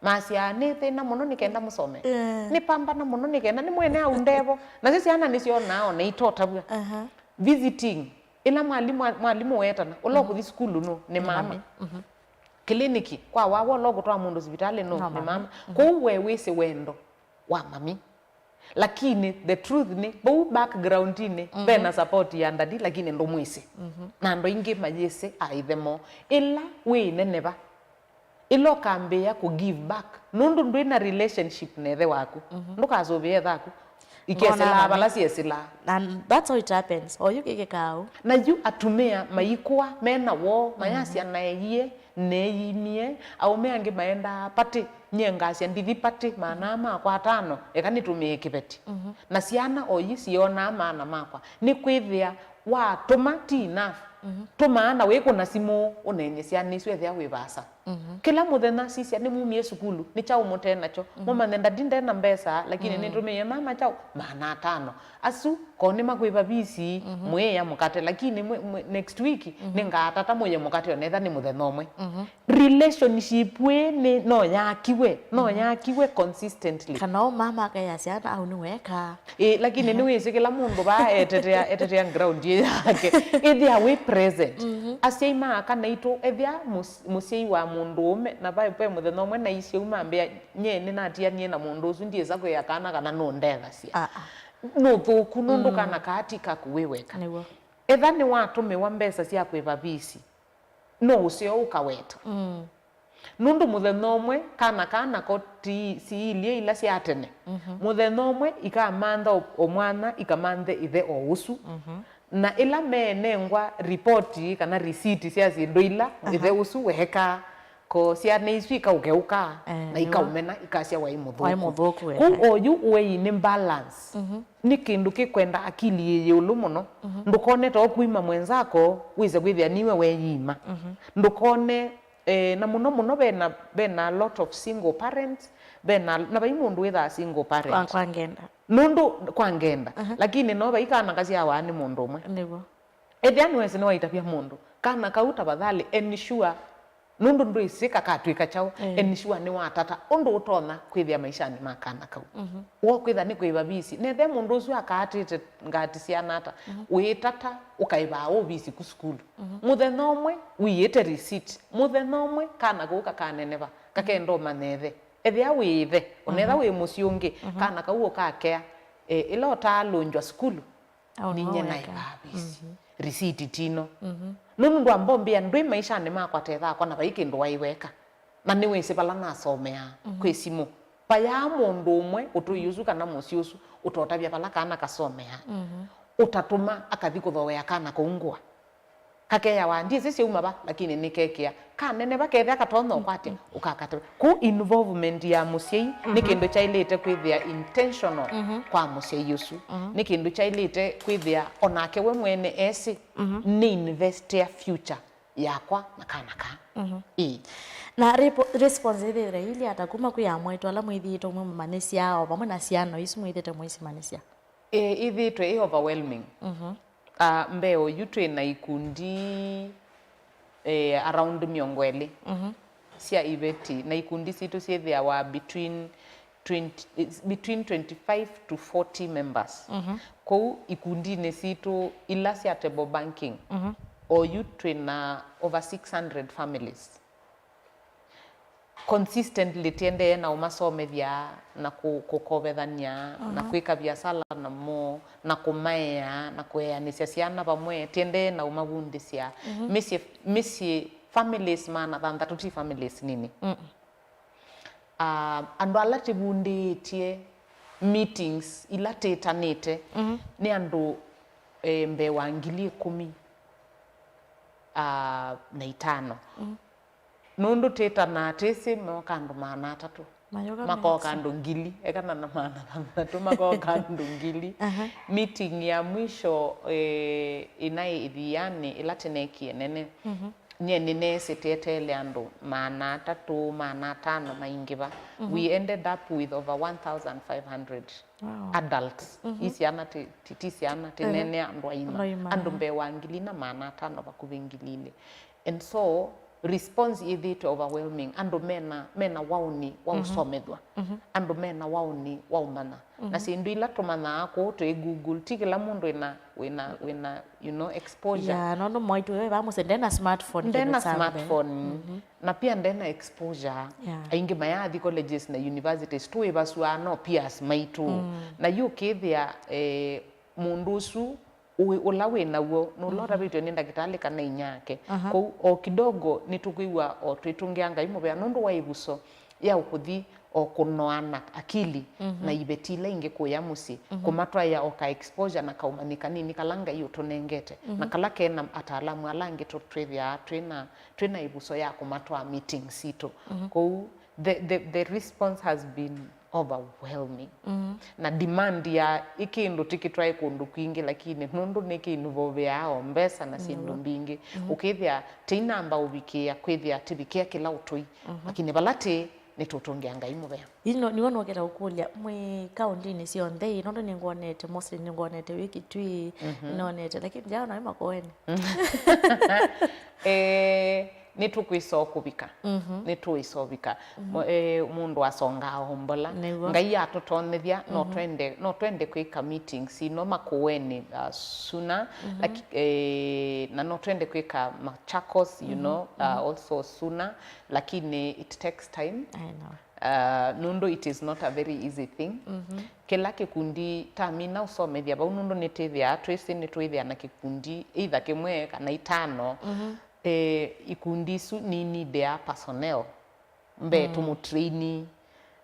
Masyaa, "Nĩ thĩna mũno nĩ kenda mũsome. Eh. Nĩ pambana mũno nĩ kenda, nĩ mwene au ndevo." Nasyo syana nĩsyonaa o na itotavw'a. Aha. Visiting, ĩla mwalimũ, mwalimũ wetana, ũla, mhm, ũkũthi sukulu nũ? Nĩ, nĩ mama. Mami. Mhm. Kĩliniki, kwa wawa ũla ũkũtwaa mũndũ sivitalĩ nũ? No, nĩ mami. Mama. Mhm. Kwoou we wĩsĩ wendo wa mami. Lakini the truth nĩ, vau background-inĩ, mhm, ve na support ya ndadi, lakini ndũmwĩsĩ. Mhm. Na andũ aingĩ mayĩsĩ aaithe moo. Ĩla wĩneneva, ĩla ũkambĩĩa kũ give back, nũndũ ndwĩ na relationship na ĩthe waku, mhm, ndũkasũvĩe ĩthe waku. Ikesĩlaa vala syesĩlaa. And that's how it happens. Oyu kĩkĩkaa ũu. Na yu atumĩa maikũa mena woo, mayasya, mhm, naeie, neeyimie, aũme angĩ maendaa party, nyie ngasya ndithi party, maana makwa atano, eka nĩtũmĩe kĩveti. Mhm. Na syana oyi syonaa maana makwa. Nĩkwĩthĩa watũma ti enough. Mhm. Tũmaa na wĩkũna simũ ũneenye syana isu ethĩa wĩ vaasa. Mhm. Kĩla mũthenya sisya nĩmumie sukulu, nĩ kyaũ mũte nakyo? Mhm. Mũmanye ndadi nde na mbesa, lakini, mhm, nĩtũmĩie mama kyaũ? Maana atano. Asu, ko nĩmakwĩva visi, mhm, mwĩĩa mũkate, lakini mwe-, mwe-, next week, mhm, nĩngatata mũye mũkate onetha nĩ mũthenya ũmwe. Mhm. Relationship ĩ nĩ, no yakiwe, no, mhm, yakiwe consistently. Kana o mama akayasya, "Au nĩwekaa." Ĩ, lakini nĩwĩsĩ kĩla mũndũ vaa etetea, etetea ground yĩ yake. Ĩthĩa wĩ present. Asyai ma aka naitũ, ethĩa mũs- mũsyai wa mũndũũme, na ve, ve mũthenya ũmwe naisye ũu mambĩa, "Nyie nĩnatianie na mũndũ ũsu, ndyĩsa kwĩa kana kana nũndethasya." Ah, ah. Nũthũku nũndũ kana kaa ti kaku wĩ weka. Nĩw'o. Etha nĩwatũmĩwa mbesa sya kũĩva visi, no ũseo ũkaweta. Nũndũ mũthenya ũmwe kana kaa nako ti siilye ila sya tene. Mũthenya ũmwe ikamantha o, o mwana, ikamanthe ĩthe o ũsu. Na ĩla meenengwa ripoti kana risiti sya syĩndũ ila ĩthe ũsu weekaa, ko syana isu ikaũkeũka na ikaũmena, ikasya waĩ mũthũku. Waĩ mũthũku, kũu ehe. Oyu ũei nĩ balance. Nĩ kĩndũ kĩkwenda akili yĩ ĩũlũ mũno. Ndũkone ta ũkwima mwenzako wĩse kwĩthĩa niwe weeyima. Ndũkone, eh, na mũno mũno vena, vena a lot of single parents, vena, na vai mũndũ wĩthaa single parent. Kwa, kwa ngenda. Nũndũ kwa ngenda. Lakini no vai kana kasyawa nĩ mũndũ ũmwe. Nĩw'o. Ethĩa nĩwesĩ nĩwaitavya mũndũ, kana kau tafadhali ensure, nũndũ ndwĩsĩ kakatw'ĩka kyaũ, ensure nĩwatata ũndũ ũtonya kwĩthĩa maishanĩ ma kana kau. Wokwĩtha nĩ kũĩva visi, nethĩa mũndũ ũsu akaatĩte ngati syana ata, wĩtata ũkaĩvaa ũvisi ku sukulu. Mũthenya ũmwe wĩĩte receipt, mũthenya ũmwe kana kau kakaneneva, kakenda ũmanya ĩthe. Ethĩa wĩ ĩthe, onetha wĩ mũsyĩ ũngĩ, kana kau ũkakea, e, ĩla ũtaalũngywa sukulu, ninye naĩvaa visi. Risiti tino. Nũndũ ndwambombeĩa ndwĩ maishanĩ makwa tethakwa na vai kĩndũ waĩ weka. Na nĩwĩsĩ vala nasomeaa, kwĩ simũ. Vayaa mũndũ ũmwe ũtũi ũsu kana mũsyĩ ũsu ũtotavya vala kana kasomeaa. Ũtatũma akathi kũthooea kana kau ngũa. Kakeawa, ndyĩsĩ syauma va, lakini nĩkekĩa. Kaneneva kethĩa katonya ũkwatya, ũkakatava. Kũu involvement ya mũsyai nĩ kĩndũ kyaĩlĩte kwĩthĩa intentional kwa mũsyai ũsu. Nĩ kĩndũ kyaĩlĩte kwĩthĩa onake we mwene esĩ nĩ investia future yakwa na kana kaa. Ĩĩ. Na repo- response ĩthĩĩte ili ata kuma kwĩ amwaitũ ala mwĩthĩĩtwe mwĩmamanyĩsya o vamwe na syana isu mwĩthĩĩte mũisimanyĩsya? Ĩĩ, ĩthĩĩtwe ĩ overwhelming. Ah, mbee oyu twĩ na ikundi, eh, around mĩongo ĩlĩ sya iveti, na ikundi sitũ syĩthĩawa between twenty, it's between twenty-five to forty members. Kũu ikundinĩ sitũ ila sya table banking, oyu twĩ na over six hundred families. Consistently tiendee na ũmasomethya na kũ- kũkovethany'a na kwĩka viasala namo na kũmaea na kũeanĩsya syana vamwe. Tiendee na ũmavundĩsya. Mĩsyĩ, mĩsyĩ, families maana thanthatũ ti families nini. Ah, andũ ala tĩvundĩĩtye, meetings ila tĩtanĩte nĩ andũ, eh, mbee wa ngili ĩkũmi, ah, na itano. Nũndũ twĩtanaa twĩsĩ mooka andũ maana atatũ, makoka andũ ngili, ekana na maana thanthatũ, makoka andũ ngili. Meeting ya mwisho, eh, ĩnaĩ ĩthianĩ ĩla tĩnekie nene, nyie nĩneesĩ tĩeteele andũ maana atatũ, maana atano maingĩva. We ended up with over one thousand five hundred adults. Ii syana ti, ti, ti syana, tĩneenea andũ aima. Andũ aima, andũ mbee wa ngili na maana atano, vakuvĩ ngili ilĩ. And so, response yĩthĩĩtwe overwhelming. Andũ mena, mena waũni wa ũsomethw'a. Andũ mena waũni wa ũmanya. Na syĩndũ ila tũmanyaa kũũ twĩ Google, ti kĩla mũndũ wĩna, wĩna, wĩna, you know, exposure. Yeah, nũndũ mwaitũ ũyũ vaa mũsyĩ ndena smartphone, ndena kĩndũ kya mbee. Smartphone. Na pia ndena exposure. Yeah. Aingĩ mayathi colleges na universities, tũĩvaswaa no peers maitũ. Na yu ũkĩthĩa, eh, mũndũ ũsu ũ- ũla wĩ naw'o nũla ũtavĩtw'e nĩ ndakĩtalĩ kana inyake. Kũu o kidogo nĩtũkwĩw'a o twĩtũngĩa Ngai mũvea nũndũ wa ĩvuso ya ũkũthi o kũnoana akili na iveti ila ingĩ kũya mũsyĩ, kũmatwaĩa o ka exposure na kaũmanyi kanini kala Ngai ũtũnengete, na kala kena ataalamu ala angĩ tũ- twĩthĩaa twĩna, twĩna ĩvuso ya kũmatwaa meeting sitũ. Kũu the, the, the response has been overwhelming. Na demand ya ĩ kĩndũ tĩkĩtwae kũndũ kwingĩ, lakini nũndũ nĩkĩinvolveaa o mbesa na syĩndũ mbingĩ, ũkĩthĩa tĩinamba ũvikĩa kwĩthĩa tĩvikĩa kĩla ũtũi. Lakini vala tĩ, nĩtũtũngĩa Ngai mũvea. Ino nĩw'o nũkĩte ũkũlya, mwĩ kaũndĩnĩ syonthe ĩ? Nũndũ nĩngwonete, mostly nĩngwonete wĩ Kitui, nĩnonete, lakini njaona wĩ Makueni. Eh, nĩtũkwĩsa o kũvika. Nĩtũĩsa ũvika. Mo- eh, mũndũ asongaa o mbola. Nĩw'o. Ngai atũtonyethya, no twende, no twende kwĩka meetings ino Makueni, uh, sooner. Laki- eh, na no twende kwĩka Machakos, you know, uh, also sooner, lakini it takes time. I know. Uh, nũndũ it is not a very easy thing. Kĩla kĩkundi tamina ũsomethya vau, nũndũ nĩtwĩthĩaa twĩsĩ nĩtwĩthĩa na kĩkundi either kĩmwe kana itano. Eh, ikundi isu ni need ya personnel mbee, tũmũtraini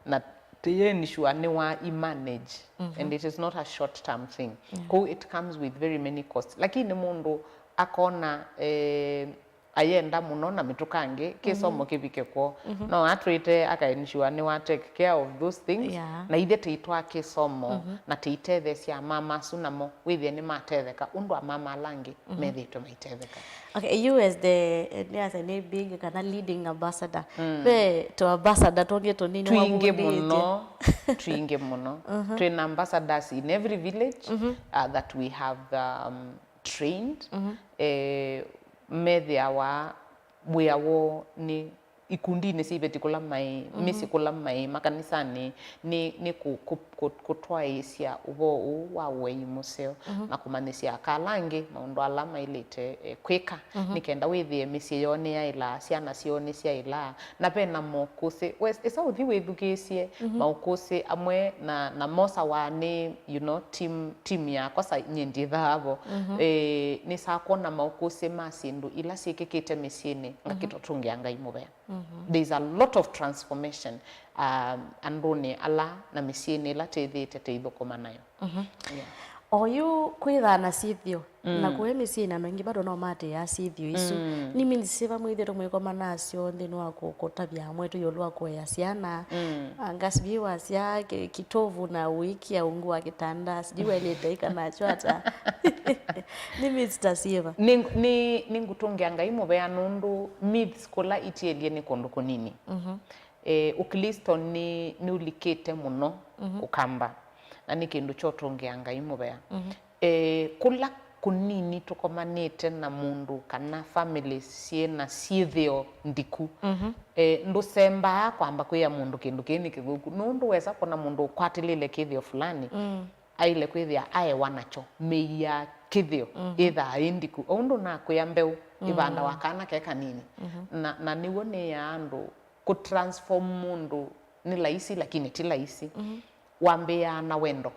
na tũyĩ ensure nĩwa i manage, and it is not a short term thing. Kwoou it comes with very many costs, lakini mũndũ akona, eh, ayenda mũno na mĩtũkangĩ kĩsomo kĩvike kwoo, no atwĩte aka ensure nĩwa take care of those things. Yeah. Na ithyĩ tĩitwaa kĩsomo na tĩitetheesya amama asu namo wĩthĩe nĩmatetheka ũndũ amama ala angĩ methĩĩtwe maitetheka. Okay, you as the, eh, nĩasa nĩ big kana leading ambassador, ve tũ ambassador tũngĩ tũnini twingĩ mũno. Twingĩ mũno. Twĩ na ambassadors in every village, uh, that we have, um, trained. Eh, methĩawa wĩa woo nĩ ikundinĩ sya iveti kũla maĩ, mĩsyĩ kũla maĩ, makanisanĩ, nĩ, nĩ kũ- kũ- kũ- kũtwaĩĩsya ũvoo ũũ wa ũei mũseo na kũmanyĩsya aka ala angĩ maũndũ ala maĩlĩte, eh, kwĩka, nĩ kenda wĩthĩe mĩsyĩ yoo nĩyaĩlaa, syana syoo nĩsyaĩlaa, na ve na mokũsĩ. Wes- ĩsa ũthi wĩthukĩĩsye maũkũsĩ amwe na, na mosawa nĩ, you know, team, team yakwa sa nyie ndyĩthaa vo. Eh, nĩsaa kwona maũkũsĩ ma syĩndũ ila syĩkĩkĩte mĩsyĩnĩ ngakĩtwa tũngĩa Ngai mũvea. There is a lot of transformation, um, andũnĩ ala na mĩsyĩnĩ ĩla tĩthĩĩte tĩithũkũma nayo. Yeah. Oyu kwĩthaa na syĩthĩo na kũe mĩsyĩnĩ andũ aingĩ bado no matĩĩaa syĩthĩo isu. Nĩ means syĩva mwĩthĩe tũmwĩkoma nasyo nthĩnĩ wa kũ- kũtavya amwe tũ ĩũlũ wa kũea syana? Ah, ngasivie wasya ki- kitovu na ũikia ungu wa kitanda, sijui wailĩte ika nacho ata. Nĩ means ta syĩva? Nĩ, nĩ, nĩngũtũngĩa Ngai mũvea nũndũ myths kũla itielye nĩ kũndũ kũnini. Eh, Ũklĩsto nĩ, nĩũlikĩte mũno Ũkamba, na nĩ kĩndũ kya ũtũngĩa Ngai mũvea. Eh, kũla kũnini tũkomanĩte na mũndũ kana families syĩ na syĩthĩo ndiku, eh, ndũsembaa kwamba kwĩa mũndũ kĩndũ kĩĩ nĩ kĩthũku, nũndũ wesa kwona mũndũ ũkwatĩlĩle kĩthĩo fulani, aĩle kwĩthĩa aewa nakyo, mĩi ya kĩthĩo ĩthaa ĩ ndiku. Ũu ndũnakwĩa mbeũ ĩvandawa kana ke kanini. Na, na nĩw'o nĩyaa andũ kũtransform mũndũ nĩ laisi, lakini ti laisi. Wambĩĩaa na wendo,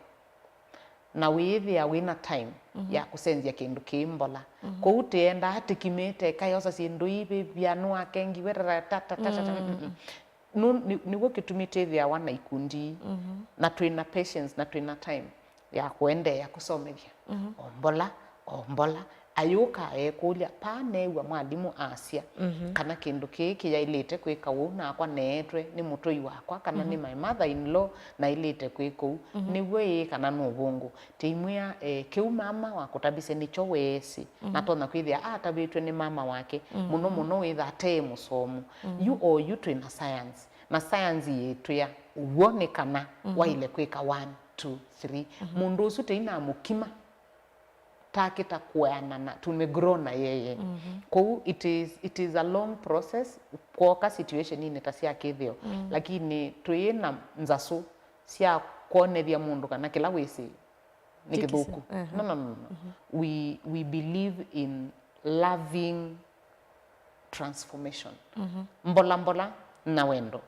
na wĩĩthĩa wĩ na time ya kũsenzya kĩndũ kĩĩ mbola. Kwoou tĩendaa tĩkimĩte, kayosa syĩndũ ii vĩvya nũakengiwe, rara, ta, ta, ta, ta, ta, mm, mm. Nũ-, nĩ-, nĩw'o kĩtumi twĩthĩawa na ikundi ii, na twĩ na patience, na twĩ na time ya kũendeea kũsomethya. O mbola, o mbola, ayũka eekũlya, paa neew'a mwalimũ asya kana kĩndũ kĩĩ kĩyaĩlĩte kwĩka ũu, nakwa neetwe nĩ mũtũi wakwa, kana nĩ my mother in law naĩlĩte kwĩka ũu, nĩw'o ĩĩ kana nĩ ũvũngũ? Tĩimwĩa, eh, kĩu mama wakũtavisye nĩkyo weesĩ, natonya kwĩthĩa atavĩtw'e nĩ mama wake, mũno mũno wĩtha ate mũsomu. Yu o yu twĩ na science, na science yĩtwĩa ũw'o nĩ kana waĩle kwĩka one, two, three. Mũndũ ũsu tĩinamũkima, takĩta kũeana na, tumegrow na yeye. Kwoou it is, it is a long process, kwoka situationinĩ ta sya kĩthĩo, lakini twĩ na nzasũ sya kwonethya mũndũ kana kĩla wĩsĩ nĩ kĩthũku. No, no, no, no. We, we believe in loving transformation. Mbola mbola na wendo.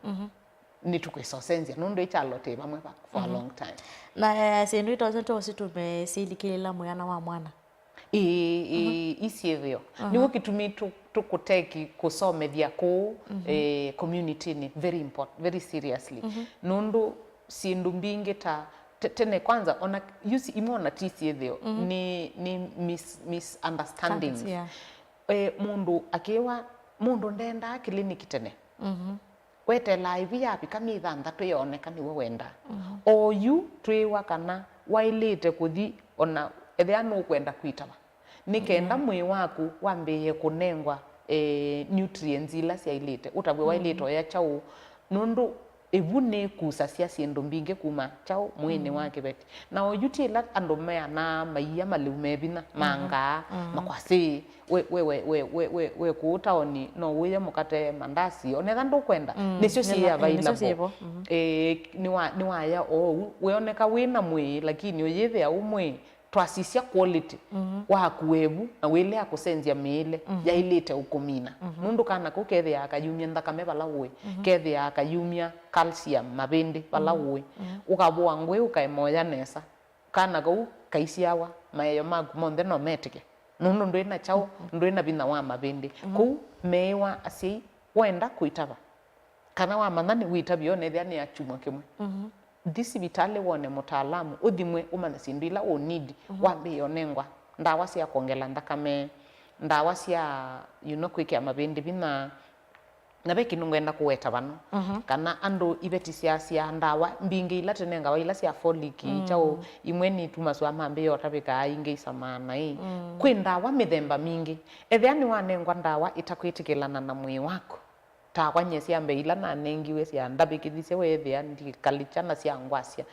Nĩtũkwĩsa ũsenzya, nũndũ ĩkyalo twĩ vamwe va, for a long time. Na, eh, syĩndũ itonya tose tume silikĩlĩla mũyana wa mwana. Ĩĩ, ĩĩ, isyĩthĩo. Nĩw'o kĩtumi tũ-, tũkũteki kũsomethya kũu, eh, community-nĩ very import-, very seriously. Nũndũ syĩndũ mbingĩ ta te-, tene kwanza, ona yu si-, imwe ona ti syĩthĩo, nĩ, nĩ mis-, misunderstandings. Eh, mũndũ akĩwa, mũndũ ndendaa clinic tene. Wetelaa ĩvu yavika myei thanthatũ yooneka nĩwe wendaa. O yu twĩĩwa kana waĩlĩte kũthi ona ethĩa nũkwenda kwitava, nĩ kenda mwĩĩ waku wambĩĩe kũnengwa, eh, nutrients ila syaĩlĩte, ũtavw'e waĩlĩte oya kyaũ, nũndũ Ĩvu nĩkusasya syĩndũ mbingĩ kuma kyaũ mwĩĩnĩ wa kĩveti. Na oyu ti ĩla andũ meanaa maia malĩu me vinya, mangaa, makwasĩ, we, we, we, we, we, we, we kũu taoni no ũye mũkate, mandasi, onetha ndũkwenda, nĩsyo syĩ available. Ĩĩ, nĩwa-, nĩwaya oou, wĩoneka wĩ na mwĩĩ, lakini ũyĩthĩa ũ mwĩĩ, twasisya quality waku wevu na wĩlea kũsenzya mĩĩle yaĩlĩte ũkũmina. Nũndũ kana kau kethĩaa kayumya nthakame vala ũĩ, kethĩaa kayumya calcium mavĩndĩ vala ũĩ, ũkavũa ngũĩ ũkaema ũya nesa. Kana kau kaisyawa, maeo maku monthe no metĩke, nũndũ ndwĩ na kyaũ, ndwĩ na vinya wa mavĩndĩ. Kũu meĩwa asyai, wenda kũitava, kana wamanya nĩ wĩtavye, onethĩa nĩ ya kyumwa kĩmwe, thi sivitalĩ wone mũtaalamu, ũthimwe, ũmanye syĩndũ ila ũ need, wambĩĩe ũnengwa ndawa sya kwongela nthakame, ndawa sya, you know, kwĩkĩa mavĩndĩ vinya. Na ve kĩndũ ngwenda kũweta vano, kana andũ iveti syasya ndawa mbingĩ ila tũnengawa, ila sya folic, kyaũ, imwe nitumasw'a mambĩĩa ũtavĩkaa, ingĩ isamaa naĩ. Kwĩ ndawa mĩthemba mingĩ. Ethĩa nĩwanengwa ndawa ĩtakwĩtĩkĩlana na mwĩĩ waku, takwa nyie sya mbee ila nanengiwe sya ndavĩkĩthisye weethĩa ndikalikya na sya ngwasya.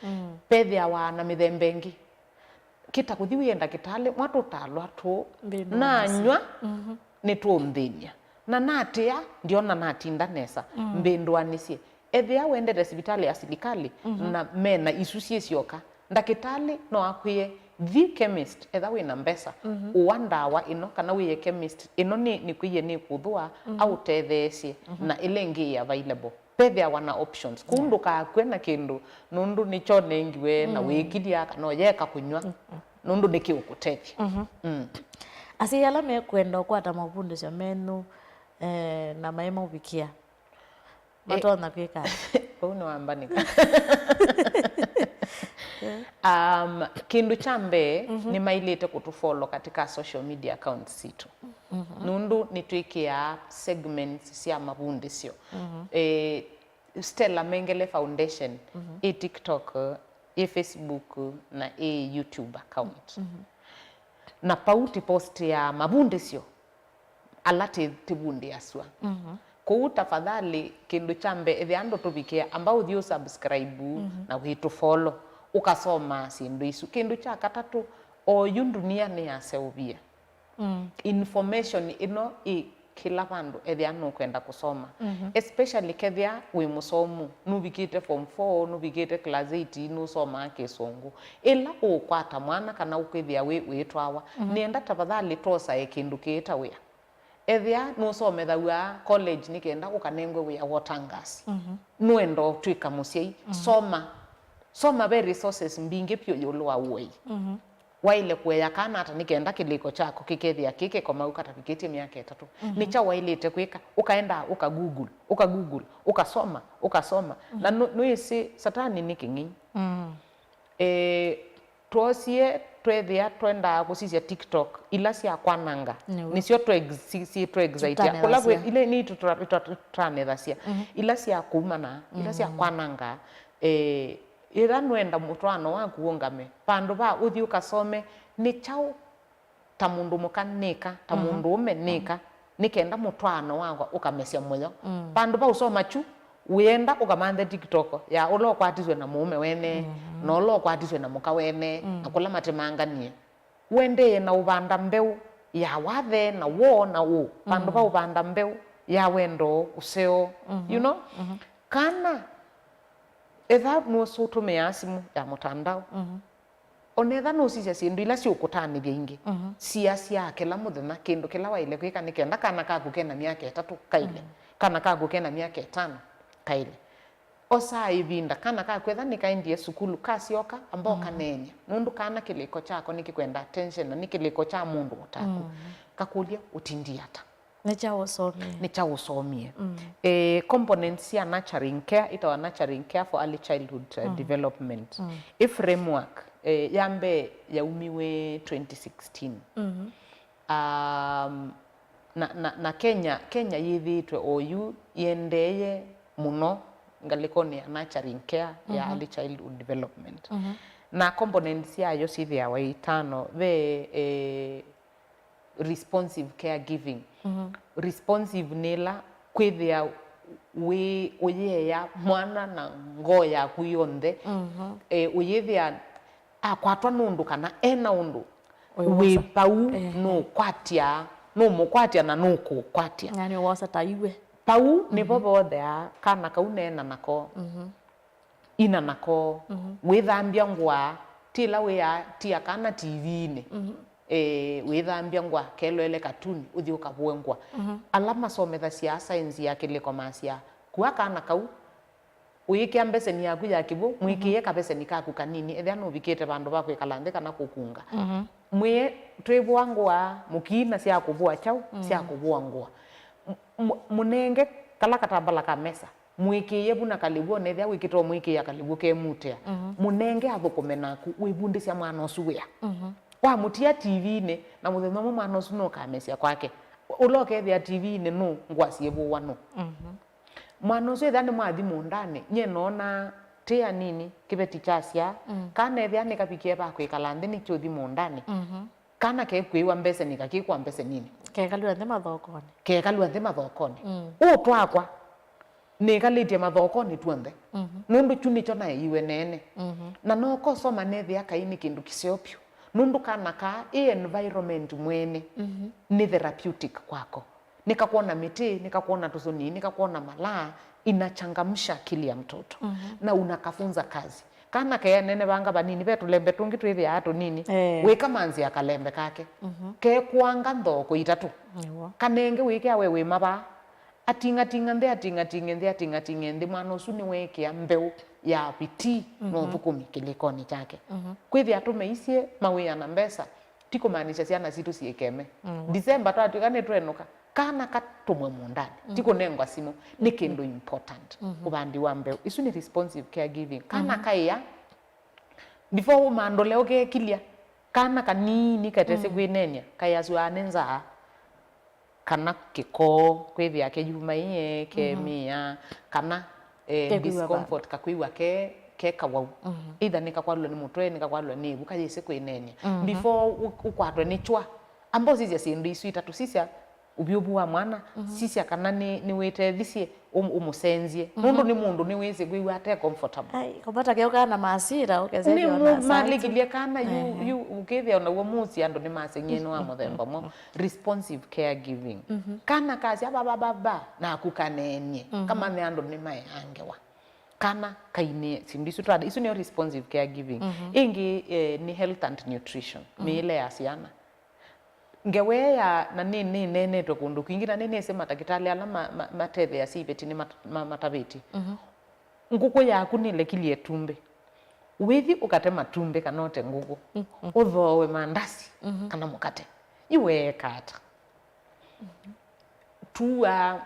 Vethĩawa na mĩthemba ĩngĩ. Kĩta kũthi wĩe ndakĩtalĩ, mwa tũtalwa tũũ nanywa nĩtũũnthĩny'a, na natĩa ndyona natinda nesa, mbĩndũanĩsye. Ethĩa wendete sivitalĩ ya silikalĩ na mena isu syĩ syoka, ndakĩtalĩ no akwĩe, thi chemist, etha wĩ na mbesa, ũa ndawa ĩno, kana wĩe chemist, ĩno nĩ, nĩkwĩie nĩkũthũa, aũtetheesye, na ĩla ĩngĩ ĩ available. Vethĩawa na options. Kũu ndũkakw'e na kĩndũ nũndũ nĩkyonengiwe na wĩkilya kana ũyeka kũnyw'a, nũndũ nĩkĩũkũtethya. Mm. Asyai ala mekwenda ũkwata mavundĩsyo menyu, eh, na maimauvikĩa, matonya kwĩka ata? Vau nĩwambanĩka. Um, kĩndũ kya mbee, nĩmailĩte kũtũfollow katika social media accounts sitũ. Nũndũ nĩtwĩkĩaa segments sya mavundĩsyo. Eh, Stella Mengele Foundation, ĩ TikTok, ĩ Facebook, na ĩ YouTube account. Na pau tũpostaa mavundĩsyo ala tĩ-, tũvundĩasw'a. Kũu tafadhali, kĩndũ kya mbee, ethĩa andũ tũvikĩa, amba ũthi ũsubscribe na wĩtũfollow, ũkasoma syĩndũ isu. Kĩndũ kya katatũ, oyu ndunia nĩyaseũvie. Information ĩno ĩ kĩla vandũ ethĩa nũkwenda kũsoma. Especially kethĩa wĩ mũsomu, nũvikĩte form four, nũvikĩte class eight, nũsomaa Kĩsũngũ. Ĩla ũũkwata mwana kana ũkwĩthĩa wĩ, wĩtwawa, nĩenda tafadhali twosae kĩndũ kĩĩ ta wĩa. Ethĩa nũsomethaw'a college nĩ kenda ũkanengwe wĩa wa ũtangaasi. Nũenda ũtw'ĩka mũsyai, soma. Soma, ve resources mbingĩ vyũ ĩũlũ wa ũei. Waĩle kũea kana ata nĩ kenda kĩlĩko kyako kĩkethĩa kĩ kĩkomau katavikĩtye myaka ĩtatũ? Nĩ kyaũ waĩlĩte kwĩka? Ũkaendaa ũka Google, ũka Google, ũkasoma, ũkasoma. Na nũ-, nũĩsĩ Satani nĩ kĩng'ei. Eh, twosie tweethĩa twendaa kũsisya TikTok, ila sya kwananga, nĩsyo tũ ex-, si-, si-, tũ excite. Kũla kwĩ, ila nĩ tũtanethasya. Ila sya kumana, ila sya kwananga, eh, Ĩla nũenda mũtwaano waku ũũngame, vandũ va ũthi ũkasome, nĩ kyaũ ta mũndũ mũka nĩka, ta mũndũũme nĩka, nĩ kenda mũtwaano wakwa ũkamesya mũyo. Vandũ va ũsoma kyu, wĩenda ũkamanthe TikTok ya ũla ũkwatiswe na mũũme wene, na ũla ũkwatiswe na mũka wene, na kũla matemanganie. Ũendee na ũvanda mbeũ ya wathe na woo na ũũ, vandũ va ũvanda mbeũ ya wendo, ũseo, you know? Kana etha nũsũtũmĩaa simũ ya mũtandao, ona etha nũsisya syĩndũ ila siũkũtanĩthya ingĩ, siasya kĩla mũthenya kĩndũ kĩla waĩle kwĩka nĩ kenda kana kaku kena myaka ĩtatũ kaĩle, kana kaku kena myaka ĩtano kaĩle. Osaa ĩvinda, kana kaku etha nĩkaendie sukulu, kasyoka, amba ũkaneenya, nũndũ kana kĩlĩko kyako nĩkĩkwenda attention, na nĩ kĩlĩko kya mũndũ o taku. Kakũlye, ũtindie ata? Nĩ kyaũ ũsomie? Nĩ kyaũ ũsomie? Eh, components sya nurturing care, ĩtawa nurturing care for early childhood, uh, development. Ĩ framework, eh, ya mbee yaumiwe twenty sixteen. Um, na, na, na Kenya, Kenya yĩthĩĩtwe oyu yĩendeeye mũno ngalĩkonĩ ya nurturing care ya early childhood development. Na components syayo syĩthĩawa itano, ve, eh, responsive caregiving. Responsive nĩ ĩla kwĩthĩa wĩ, ũyĩea mwana na ngoo yaku yonthe, eh, ũyĩthĩa akwatwa nũndũ kana ena ũndũ wĩ pau, nũkwatya, nũmũkwatya na nũkũkwatya. Yani wosa ta iwe. Pau nĩvo votheaa kana kau nena nako, ina nako, wĩthambya ngũa, ti ĩla wĩaa tia kana T V-inĩ, eh, wĩthambya ngũa, kelwele katuni, ũthi ũkavũe ngũa. Ala masomethasya saenzi ya kĩlĩko masyaa, kua kana kau, ũyĩkĩa mbeseni yaku ya kĩw'ũ, mwĩkĩĩe kaveseni kaku kanini, ethĩa nũvikĩte vandũ va kwĩkala nthĩ kana kũkunga. Mwĩe, twĩvũa ngũa mũkii na sya kũvũa kyaũ, sya kũvũa ngũa. M-, m-, mũnenge kala katambala ka mesa, mwĩkĩĩe vu na kalĩw'ũ, ona ethĩa wĩkĩte ũmwĩkĩĩa kalĩw'ũ kemutĩa. Mũnenge athũkũme naku, wĩvundĩsya mwana ũsu wĩa. Wamũtia T V-inĩ, na mũthenya ũmwe mwana ũsu nũkamesya kwake. Ũla ũkethĩa T V-inĩ nũ, ngũa syĩvũwa nũ? Mwana ũsu ethĩa nĩmwathi mũũndanĩ, nyie noona tĩ anini, kĩveti kyasyaa, kana ethĩa nĩkavikie va kwĩkala nthĩ nĩkyũthi mũũndanĩ, kana kekwĩw'a mbesenĩ kakĩkwa mbeseninĩ. Kekalw'a nthĩ mathokonĩ. Kekalw'a nthĩ mathokonĩ. Ũũ twakwa, nĩkalĩtye mathokonĩ tw'onthe. Nũndũ kyu nĩkyo naeiwe neene. Na nokosoma nethĩa kaĩ nĩ kĩndũ kĩseo vyũ. Nũndũ kana kaa ĩ environment mwene nĩ therapeutic kwako. Nĩkakwona mĩtĩ, nĩkakwona tũsũni, nĩkakwona malaa, inachangamsha akili ya mtoto. Na unakafunza kazi. Kana keenenevanga vanini, ve tũlembe tũngĩ twĩthĩaa tũnini, eh, wĩkamanzĩa kalembe kake. Kekuanga nthoko itatũ. Nĩw'o. Kanenge wĩkĩa we wĩ mavaa. Ating'ating'a nthĩ, ating'ating'e nthĩ, ating'ating'e nthĩ, mwana ũsu nĩweekĩa mbeũ ya vitii na ũthũkũmi kĩlĩkonĩ kyake. Kwĩthĩa tũmeisye mawĩa na mbesa, ti kũmaanisha syana sitũ syĩkeme. December twatw'ĩka nĩtwenũka, kana katũmwe mũũndanĩ, ti kũnengwa simũ, nĩ kĩndũ important. Ũvandi wa mbeũ, isu nĩ responsive caregiving. Kana kaĩa, before ũmandũle ũkekilya, kana kanini katesĩ kwĩneeny'a, kayaswaa nĩ nzaa, kana kĩkoo, kwĩthĩa keyumaie, kemĩĩa, kana, eh, kekwĩw'a discomfort, kakwĩw'a ke, ke kawau. Either nĩkakwalw'a nĩ mũtwe, nĩkakwalw'a nĩ ĩvu, kayĩsĩ kwĩneeny'a. Before ũ-, ũkwatwe nĩ kywa, amba ũsisya syĩndũ isu itatũ, sisya ũvyũvu wa mwana, sisya kana nĩ, nĩwĩtethisye, ũm-, ũmũsenzye. Nũndũ nĩ mũndũ nĩwĩsĩ kwĩw'a ate comfortable. Ai, kũvata keũkaa na masira, ũkesethya ona saa isu. Nĩmũmalĩkilye kana yu, yu ũkĩthĩa onaw'o mũsyĩ andũ nĩmaseng'ie nĩ wa mũthemba mwaũ. Responsive caregiving. Kana kasya ba, ba, ba, ba, naku kaneenie. Kamanye andũ nĩmaeangewa. Kana kainĩe, syĩndũ isu twada, isu nĩyo responsive caregiving. Ĩngĩ, eh, nĩ health and nutrition, mĩĩle ya syana. Ngewa ĩĩ ya, na nĩ, nĩneenetwe kũndũ kwingĩ, na nĩnĩsĩ matakĩtalĩ ala ma, ma, matetheeasya iveti nĩ mat-, ma, matavĩtye. Ngũkũ yaku nĩlekilye ĩtumbĩ. Wĩthi ũkate matumbĩ kana ũte ngũkũ. Ũthooe mandasi kana mũkate. Yu weeka ata? Tuaa,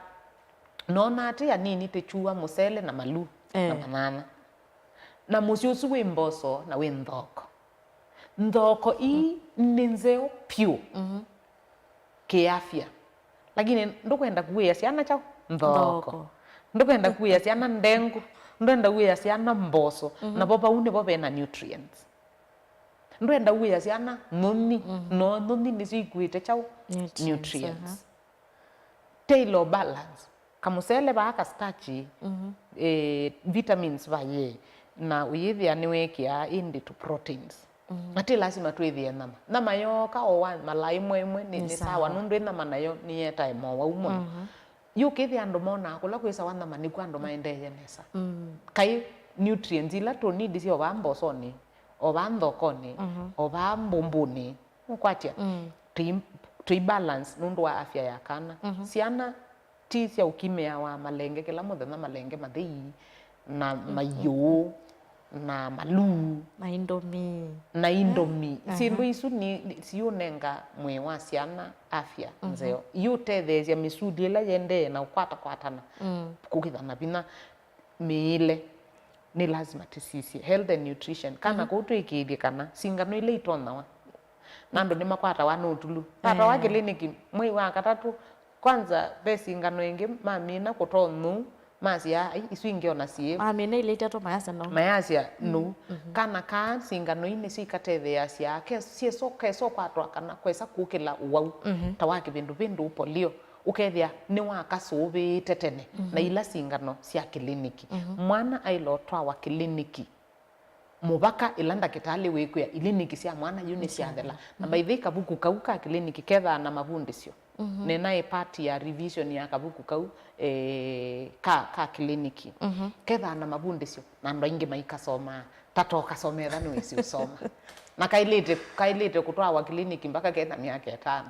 noona atĩ anini tĩkyuaa mũsele na maluu na manyanya. Na mũsyĩ ũsu wĩ mboso na wĩ nthoko. Nthoko ii nĩ nzeo vyũ kĩafya. Lakini ndũkwenda kuĩa syana kyaũ? Nthoko. Nthoko. Ndũkwenda kuĩa syana ndengu. Ndũkwenda kuĩa syana mboso. Na vo vau nĩvo vena nutrients. Ndwenda uĩa syana nyũnyi, no nyũnyi nĩsyo ikuĩte kyaũ? Nutrients, nutrients. Aha. Tailor balance. Kamũsele vaa ka starch, eh, vitamins va ye, na ũyĩthĩa nĩwekĩaa ĩndĩ tũ proteins. Na ti lasima twĩthĩe nyama. Nyama yooka o wa mala ĩmwe ĩmwe nĩ, nĩ sawa, nũndũ ĩ nyama nayo nĩyetae mowau mũno. Yu ũkĩthĩa andũ monaa kũla kwĩ sawa nyama nĩkw'o andũ maendeeye nesa. Kaĩ nutrients ila tũ need sya o vaa mbosonĩ, o vaa nthokoni, o vaa mbumbunĩ, ũkwatya? Tũi, tũi balance nũndũ wa afya ya kana. Syana ti sya ũkimĩawa malenge kĩla mũthenya, malenge mathei, na maiũ, na maluu, na indomie. Na indomie. Syĩndũ isu nĩ, nĩ, siũnenga mwĩĩ wa syana afya nzeo. Iũtetheesya mĩsuli ĩla yendee na ũkwatakwatana kũkĩtha na vinya mĩĩle. Nĩ lasima tũsisye health and nutrition. Kana kũu twĩkĩĩthye kana singano ila itonyawa na andũ nĩmakwatawa nĩ ũtulu. Twatwawa kĩliniki mwei wa katatũ, kwanza ve singano ĩngĩ mamina kũtonyũ, masya, "Ai, isu ingĩ ona siĩ." Mamina ila itatũ mayasya no. Mayasya no. Kana kaa singano ii nĩsyo ikatetheeasya ke, syesa, kesa ũkwatwa kana kwesa kũkĩla ũwau ta wa kĩvĩndũvĩndũ, polio. Ũkethĩa nĩwakasũvĩĩte tene na ila singano sya kĩliniki. Mwana aĩle ũtwawa kĩliniki mũvaka ĩla ndakĩtalĩ wĩkwĩa iliniki sya mwana yu nĩsyathela. Na by the way, kavuku kau ka kĩliniki kethaa na mavundĩsyo. Nĩnaĩ part ya revision ya kavuku kau, eh, ka, ka kĩliniki. Kethaa na mavundĩsyo, na andũ aingĩ maikasomaa. Tata ũkasoma etha nĩwĩsĩ ũsoma. Na kaĩlĩte, kaĩlĩte kũtwawa kĩliniki mpaka kena myaka ĩtano.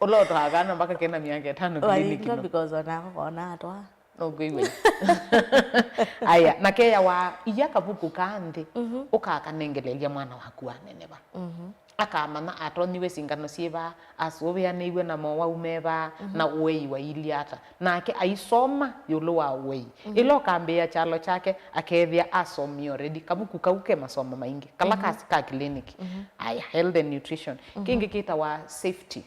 Ũla ũtwaa kana mpaka kena myaka ĩtano kĩliniki. Walinga no. Because onako kona atwa. Nũkwĩw'a? Aya, na keyawa iya kavuku ka nthĩ, ũkakanengelelya mwana waku waneneva. Akamanya atonyiwe singano syĩva, asũvĩanĩiw'e na mowau meva, na ũei wailyĩ ata. Nake aisoma ĩũlũ wa ũei. Ĩla ũkambĩĩa kyalo kyake, akethĩa asomie already. Kavuku kau ke masomo maingĩ. Kala kasi ka kĩliniki. Aya, health and nutrition. Kĩngĩ kĩtawa safety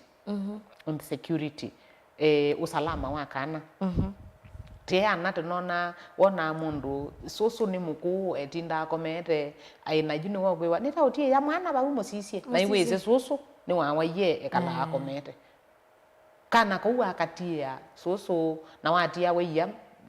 and security. Eh, ũsalama wa kana. Tĩ ana tũnona, wonaa mũndũ, sũsũ nĩ mũkũũ, etindaa akomete, aĩ na yu nĩwokwĩwa, nĩtaũtiĩa mwana vau mũsisye. Na iwĩsĩ sũsũ nĩwawaie ekalaa akomete. Kana kau wakatiĩa sũsũ, na watia waia,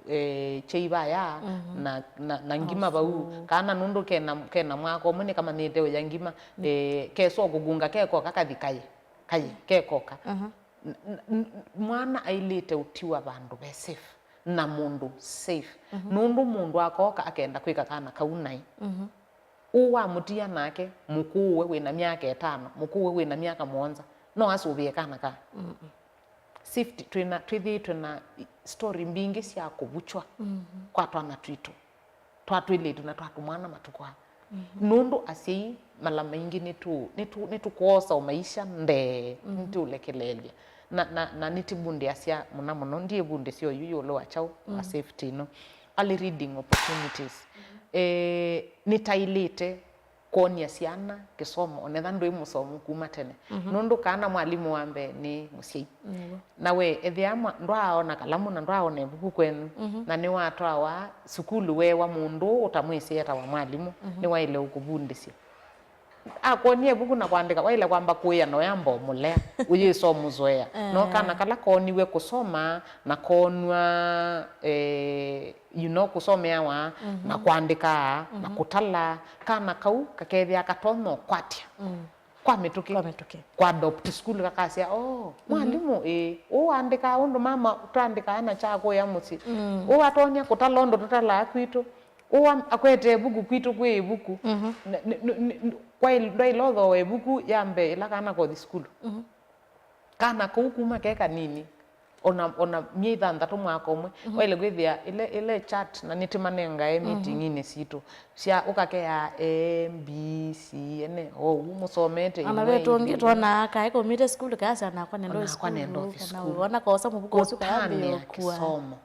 eh, cheivaya na, na, na ngima vau. Kana nũndũ kena, kena mwaka ũmwe nĩkamanyĩte ũya ngima, eh, kesoo kũkunga kekoka kathi kaye. Kaye, kekoka. N-, n-, n-, mwana ailĩte ũtiwa vandũ ve safe, na mũndũ safe. Nũndũ mũndũ akoka akenda kwĩka kana kau naĩ. Ũũ wamũtia nake, mũkũũwe wĩna myaka ĩtano, mũkũũwe wĩna myaka mũonza, no asũvĩe kana ka. Safety, twĩna, twĩthĩĩtwe na i-, story mbingĩ sya kũvuchwa kwa twana twitũ, twa twĩlĩtu na twa tũmwana matukũ aa. Nũndũ asyai mala maingĩ nĩtũ-, nĩtũ-, nĩtũkwosa ũmaisha ndee, nĩtũũlekeleelya. Na, na, na nĩtĩvundĩasya mũna mũno, ndiĩvundĩsya oyu ĩũlũ wa kyaũ, wa safety ĩno. Early reading opportunities. Eh, nĩtaĩlĩte kwony'a syana kĩsomo, onetha ndwĩ mũsomu kuma tene. Nũndũ kana mwalimũ wa mbee nĩ mũsyai. Na we, ethĩa mwa-, ndwaaona kalamu na ndwaaona ĩvuku kwenyu, na nĩwatwawa sukulu weewa mũndũ ũtamwĩsĩ etawa mwalimũ, nĩwaĩle ũkũvundĩsya. Akwonie ĩvuku na kwandĩka, waĩle kwamba kũĩa na ũyamba ũmũlea, ũyĩsa ũmũzoea. No kana kala kooniw'e kũsoma na koonw'a, eh, you know, kũsomeawa na kwandĩka na kũtala, kana kau kakethĩa katonya ũkwatya kwa mĩtũkĩ. Kwa mĩtũkĩ. Kwa adopt school kakasya, "Oh, mwalimũ, ĩĩ, ũũ andĩkaa ũndũ mama twaandĩkaa na kya kũya mũsyĩ. Ũũ atonya kũtala ũndũ tũtalaa kwitũ. Ũũ am-, akwete ĩvuku kwitũ kwĩ ĩvuku." Na, n-, n-, n-, n-, kwa il-, ndwaĩle ũthooa ĩvuku ya mbee ĩla kana kothi sukulu. Kana kau kuma ke kanini, ona, ona myei thanthatũ mwaka ũmwe, waĩle kwĩthĩa ĩle, ĩle chart na nĩtĩmanengae meeting-inĩ sitũ sya ũkakeaa A, B, C, ene, o ũu mũsomete. Ona ve tũngĩ twonaa kaĩ kaumĩte sukulu kayasya, "Nakwa nendo sukulu," nendo kana sukulu. Wona kosa mũvuko ũsu kayambĩĩa kũtanĩa kũkua. Kĩsomo.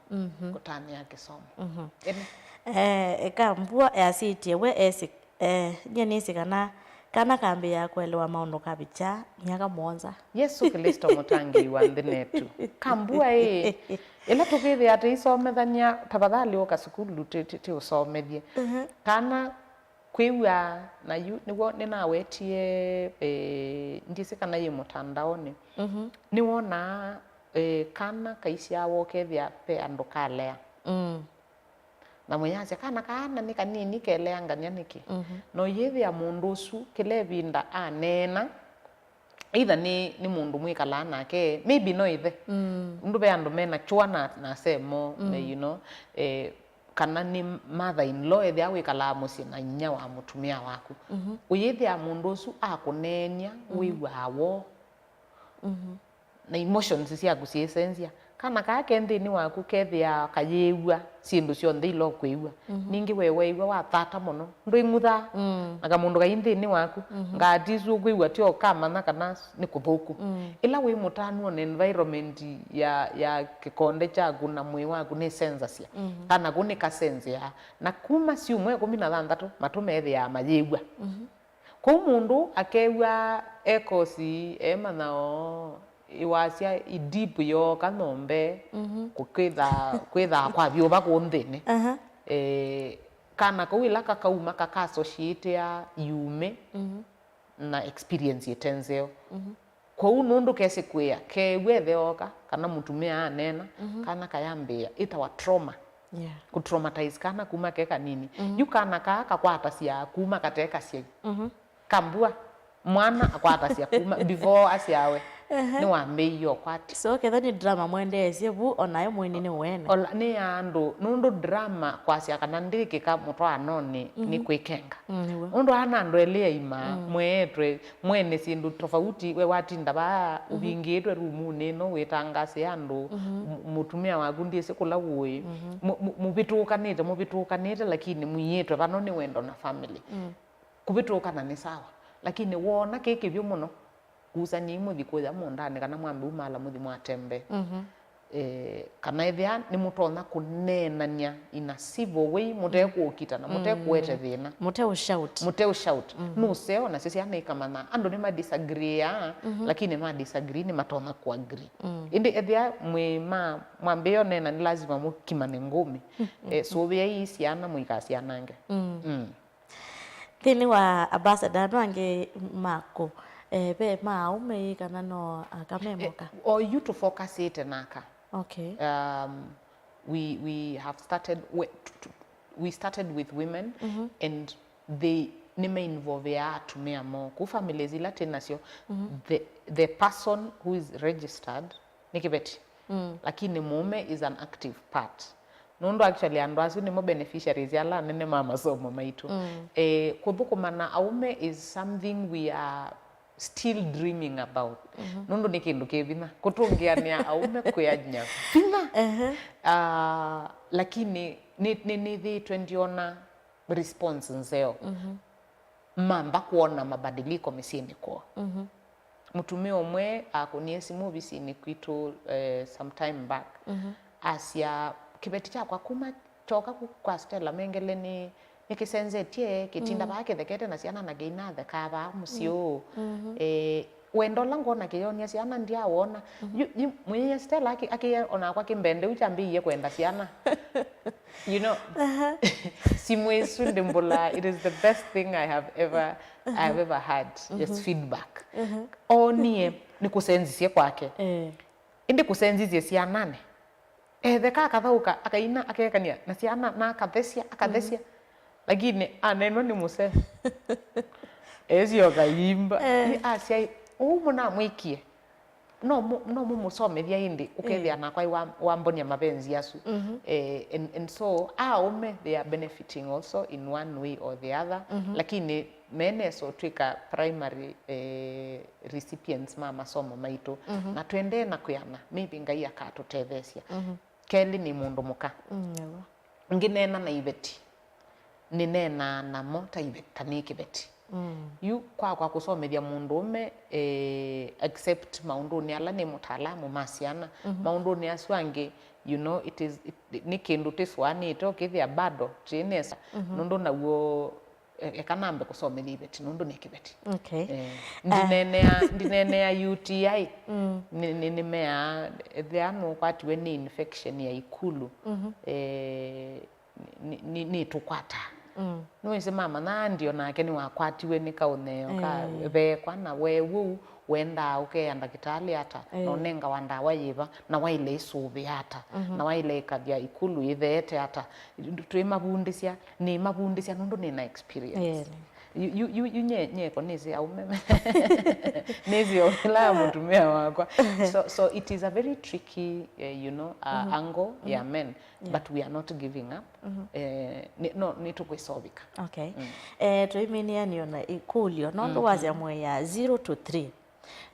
Kũtanĩa kĩsomo. Ene. Eh, eka mbua easĩtye we esĩ Eh, nyie nĩsĩ kana kana kambĩĩa kũelewa maũndũ kavikya myaka mũonza. Yesũ Klĩsto mũtangĩĩi wa nthĩ netu. Kambua ĩ, ĩla tũkĩthĩa tũisomethany'a, tafadhali ũka sukulu tĩ, tĩ, tĩũsomethye. Kana kwĩw'a, na yu nĩw'o nĩnawetie, eh, ndyĩsĩ kana yĩ mũtandaonĩ. Nĩwonaa, eh, kana kaisyawa ũkethĩa ve andũ kalea. Na mũyasya, "Kana kaana nĩ kanini, keleangany'a nĩkĩ?" Na ũyĩthĩa mũndũ ũsu kĩla ĩvinda aneena, either nĩ, nĩ mũndũ mwĩkalaa nake, maybe no ĩthe. Nũndũ ve andũ mena kyũa na, na asee moo, me, you know, eh, kana nĩ mother in law ethĩa wĩkalaa mũsyĩ na inyia wa mũtumĩa waku. Ũyĩthĩa mũndũ ũsu akũneenya, wĩw'aa woo. Na emotions syaku syĩsenzya. Kana kaa ke nthĩnĩ waku kethĩaa kayĩĩw'a syĩndũ syonthe ila ũkwĩw'a. Ningĩ we weew'a wathata mũno, ndwĩng'uthaa. Na kamũndũ kai nthĩnĩ waku, ngati isu ũkwĩw'a tyo ũkamanya kana nĩ kũthũku. Ĩla wĩ mũtanu on environment ya, ya kĩkonde kyaku na mwĩĩ waku nĩsenzasya. Kana kũ nĩkasenzeaa. Na kuma syumwa ĩkũmi na thanthatũ, matũ methĩaa mayĩw'a. Kwoou mũndũ akew'a e kosi, e manyao, ĩwasya i deep yooka nyũmba, kũkwĩtha-, kwĩthaa kwa vyũva kũu nthĩnĩ. Eh, kana kau ĩla kakauma kakasociatea yume na experience ĩte nzeo. Kwoou nũndũ kesĩ kwĩa, keew'a ĩthe ooka, kana mũtumĩa aneena, kana kayambĩĩa, ĩtawa trauma. Yeah. Kũtraumatize kana kuma ke kanini. Yu kana kaa kakwatasya kuma kate kasyai. Kambua, mwana akwatasya kuma before asyawe. Nĩwambĩĩie ũkwati. So ketha nĩ drama mwendeesye vu, onayo mwĩni nĩ wene. Ola, nĩ ya andũ, nũndũ drama kwasya kana ndĩkĩka mũtwaanonĩ nĩ kwĩkenga. Mm, nĩw'o. Nũndũ ana andũ elĩ aima, mweetwe, mwene syĩndũ tofauti, we watinda vaa ũvingĩĩtwe rumunĩ ĩno wĩtangaasĩa andũ, mu-, mũtumĩa waku ndyĩsĩ kũla ũĩ, mu-, mu-, mũvĩtũkanĩte, mũvĩtũkanĩte, lakini mũiĩtwe vano nĩ wendo na family. Kũvĩtũkana nĩ sawa, lakini woona kĩ kĩvyũ mũno, kusany'ai mũthi kũya mũũndanĩ kana mwambe umala mũthi mwatembee. Eh, kana ethĩa nĩmũtonya kũneenany'a in a civil way, mũtekũũkita na mũtekũete thĩna. Mũteũshout. Mũteũshout. Nũseo nasyo syana ikamanya andũ nĩmadisagreeaa, lakini madisagree nĩmatonya kũagree. Ĩndĩ ethĩa mwĩ ma mwambĩĩa ũneena, nĩ lazima mũkimane ngũmĩ. Eh, sũvĩai syana mũikasyanange. Mm. Nthĩnĩ wa ambassador andũ angĩ makũ, eh, ve ma aũme ĩ kana no aka me moka? Eh, o yu tũfocusĩte na aka. Okay. Um, we, we have started, we, t-, t-, we started with women and they nĩmainvolveaa atumĩa moo. Kũu families ila twĩ nasyo, the, the person who is registered nĩ kĩveti. Lakini mũũme is an active part. Nũndũ actually andũ asu nĩmo beneficiaries ala anene ma masomo maitũ. Eh, kũthũkũma na aũme is something we are still dreaming about. Nũndũ nĩ kĩndũ kĩ vinya. Kũtũngĩanĩa aũme kwĩ vinya. Ah, lakini nĩ, nĩ, nĩthĩĩtwe ndiona response nzeo. Mamba kwona mabadiliko mĩsyĩnĩ kwoo. Mũtumĩa ũmwe akũnie simũ ovisinĩ kwitũ, eh, some time back. Asya, kĩveti kyakwa kuma kyoka ku kwa Stella Mengele nĩ, nĩkĩsenzetie, kĩtinda vaa kĩthekete na syana na kĩinathekaa vaa mũsyĩ ũũ. Eh, wendo ũla ngwona kĩyonia syana ndyawona. Yu, yu, mwĩĩe Stella akĩ-, akĩya onakwa kĩmbende u kyambĩĩie kwenda syana. You know, simũ ĩsu ndĩmbũlaa, it is the best thing I have ever, I have ever had, just feedback. Oonie nĩ kũsenzisye kwake. Eh. Ĩndĩ kũsenzisye syananĩ. Etheka akathaũka, akaina, akekania na syana, na akathesya, akathesya. Lakini anenwa nĩ mũsee. Esyoka yimba. Eh. Ĩ asya, "Ũu mũnamwĩkie? No mũ-, no mũmũsomethya ĩndĩ, ũkethĩa nakwa wa-, wambonia mapenzi asu." Eh, and, and so, aũme, they are benefiting also in one way or the other. Lakini meneso twĩka primary, eh, recipients ma masomo maitũ. Na twendee na kwĩana, maybe Ngai akatũtetheesya. Kelĩ nĩ mũndũ mũka. Mm, nĩw'o. Ngĩneena na iveti, nĩneenaa namo ta iveti, ta nĩ kĩveti. Yu kwakwa kũsomethya mũndũũme, eh, except maũndũnĩ ala nĩ mũtaalamu ma syana. Maũndũnĩ asu angĩ, you know, it is, it, nĩ kĩndũ tĩsũanĩte ũkĩthĩa bado tĩ nesa. Nũndũ naw'o E-, eka nambe kũsomethya iveti nũndũ nĩ kĩveti. Okay. Eh, ndineenea, ndineenea U T I. Nĩ, nĩ, nĩmeaa, ethĩa nũkwatiwe nĩ infection ya ikulu, eh, nĩ, nĩ, nĩtũkwataa. Nĩwĩsĩ mama na ndio nake nĩwakwatiwe nĩ kaũnyeo ka veekwa na we w'ou. Wendaa ũkea ndakĩtalĩ ata, na ũnengawa ndawa yĩva, na waĩle ĩsũvĩa ata, na waĩle ĩkavya ikulu ĩtheete ata. Twĩmavundĩsya, nĩmavundĩsya nũndũ nĩna experience. Ĩĩ. Yu, yu, yu, yu nye, nyeko nĩsĩ aũme. Nĩsĩ ola mũtumĩa wakwa. So, so it is a very tricky, eh, you know, uh, angle ya men, but we are not giving up. Eh, nĩ, no, nĩtũkwĩsovika. Okay. Eh, tũimĩnĩanĩo na ĩkũlyo, nũndũ wasya mwĩ ya zero to three.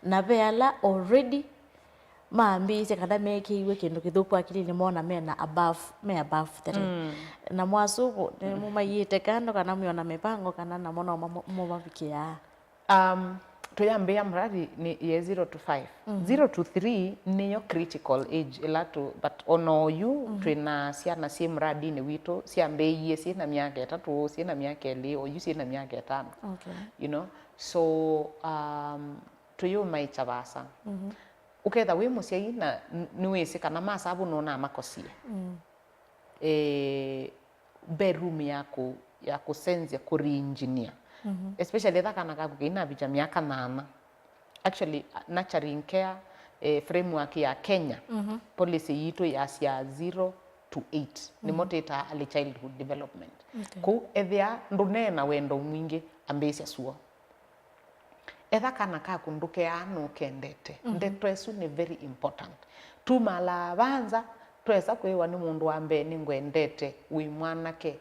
Na ve ala already mambĩĩsye kana mekĩiwe kĩndũ kĩthũku akilinĩ moo na mena above, me above three. Na mwasũvũ, nĩmũmaiĩte kando kana mwĩona mĩvango kana namo no mamo-, mũmavikĩaa? Um, tũyambĩĩa mradi nĩ ye zero to five. Zero to three nĩyo critical age ĩla tũ, but ona oyu twĩna syana syĩ mradinĩ witũ syambĩĩie syĩna myaka ĩtatũ, syĩna myaka ĩlĩ, oyu syĩna myaka ĩtano. Okay. You know, so, um, tũyũmaĩkya vaasa. Ũketha wĩ mũsyai na n-, nĩwĩsĩ kana masavu nũnamakosie. Eh, bedroom yaku ya kũsenzya kũreengineer. Especially etha kana kaku keinavikya myaka nyanya. Actually, nurturing care, eh, framework ya Kenya, policy yitũ yasya zero to eight, nĩmo twĩtaa early childhood development. Okay. Kũu ethĩa ndũneena wendo mwingĩ, ambĩĩsya suo. Etha kana kaku ndũkeaa nũkendete. Ndeto ĩsu nĩ very important. Tumalaa vanza, twesa kwĩwa nĩ mũndũ wa mbee, "Nĩngwendete, wĩ mwanake,